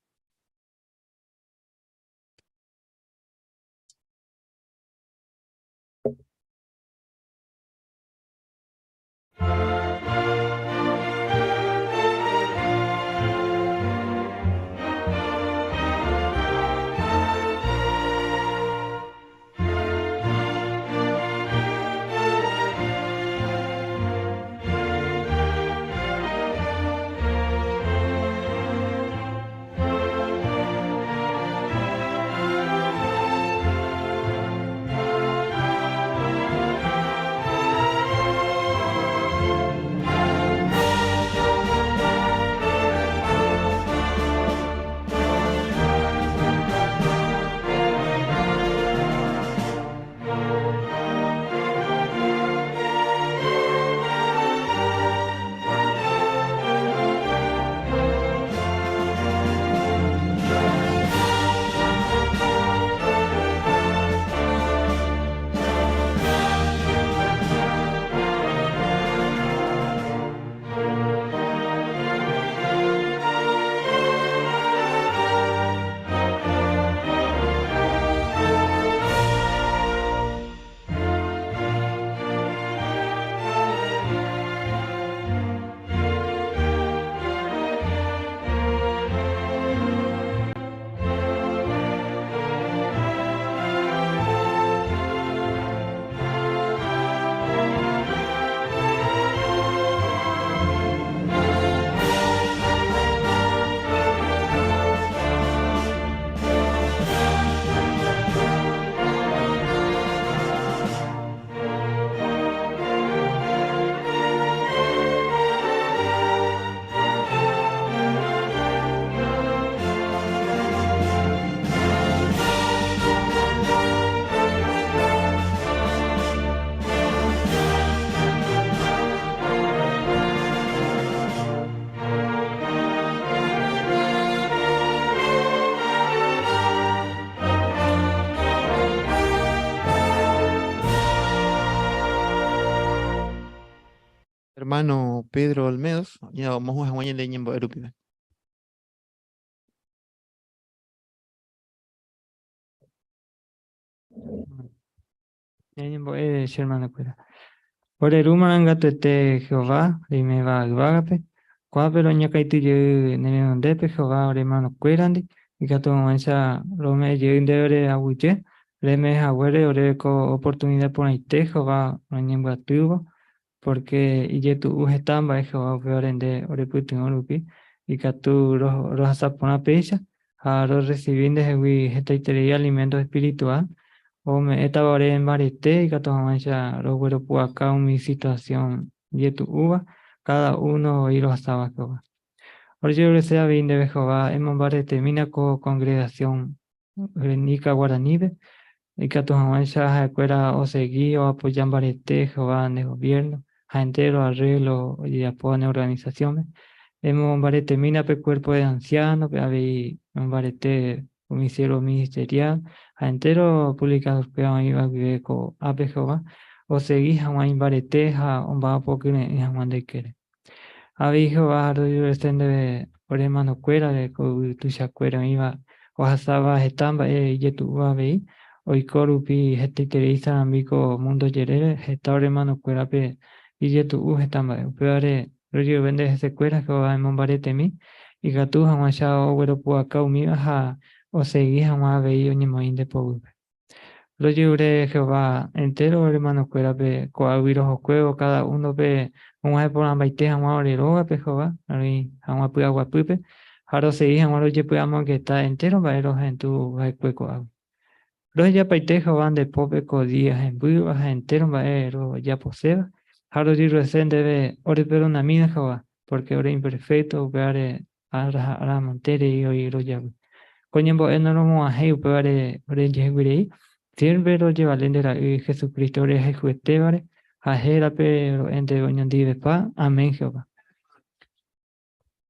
Hermano Pedro Olmedos, omohu'ã hag̃ua ñande ñembo'e rupive. Ñañembo'e che hermano-kuéra. Ore Ru marangatuete Jehová, reiméva yvágape, ko'ápe roñakãity jey ne renondépe Jehová ore hermano-kuérandi, ikatu hag̃uáicha rome'ẽ jey ndéve ore aguyje, reme'ẽ haguére oréve ko oportunidad porãite Jehová roñembyatývo, porque ijetu'u heta mba'e Jehová upévare nde orepytyvõ rupi, ikatu rohasa porã péicha ha rorresivi ndehegui hetaiterei alimento espiritual ome'ẽtava ore mbarete ikatu hag̃uáicha rogueropu'aka umi situación jetu'úva cada uno voi rohasáva Jehová. Ojejerurese avei ndéve Jehová emombaretemína ko congregación Nika guaranípe, ikatu hag̃uáicha ha'ekuéra osegi oapoja mbarete Jehová ne goviérno ha entéro arréglo ojejapóva ne organisasiõme. Emombaretemína pe kuérpo de ansiánope, avei emombarete umi siérvo ministeriál ha entéro puvlikadorkuéra oĩva guive ko'ápe Jehová osegi hag̃ua imbarete ha omba'apo kyre'ỹ hag̃ua nde ykére. Avei Jehová rojerurese ndéve ore hermanokuérare ko yvy tuichakuére oĩva ohasáva heta mba'e ijetu'úva avei, oiko rupi hetaiterei sarambi ko múndo jerére, heta ore hermanokuérape ijetu'u heta mba'e. Upévare rojerure nde hesekuéra Jehová emombaretemi, ikatu hag̃uáicha ogueropu'aka umíva ha osegi hag̃ua avei oñemoĩ nde poguýpe. Rojerure Jehová entéro ermanokuérape ko'águi rohokuévo káda únope og̃uahẽ porãmbaite hag̃ua ore rógape Jehová, roĩ hag̃ua py'aguapýpe ha rosegi hag̃ua rojepy'amongeta entéro mba'e rohendu va'ekue ko'águi. Rohejapaite Jehová nde pópe ko día hembýva ha entéro mba'e rojaposéva ha rojerurese ndéve oreperdonamína Jehová, pórke ore imperfékto upévare Ára ha ára mante rei oĩ rojavy. Ko ñembo'e noromo'ãhéi upévare orejehegui rei, siémpre rojevale nde Ra'y Jesucristo rehayhuetévare ha hérape ro'e ndéve oñondivepa. Amén Jehová.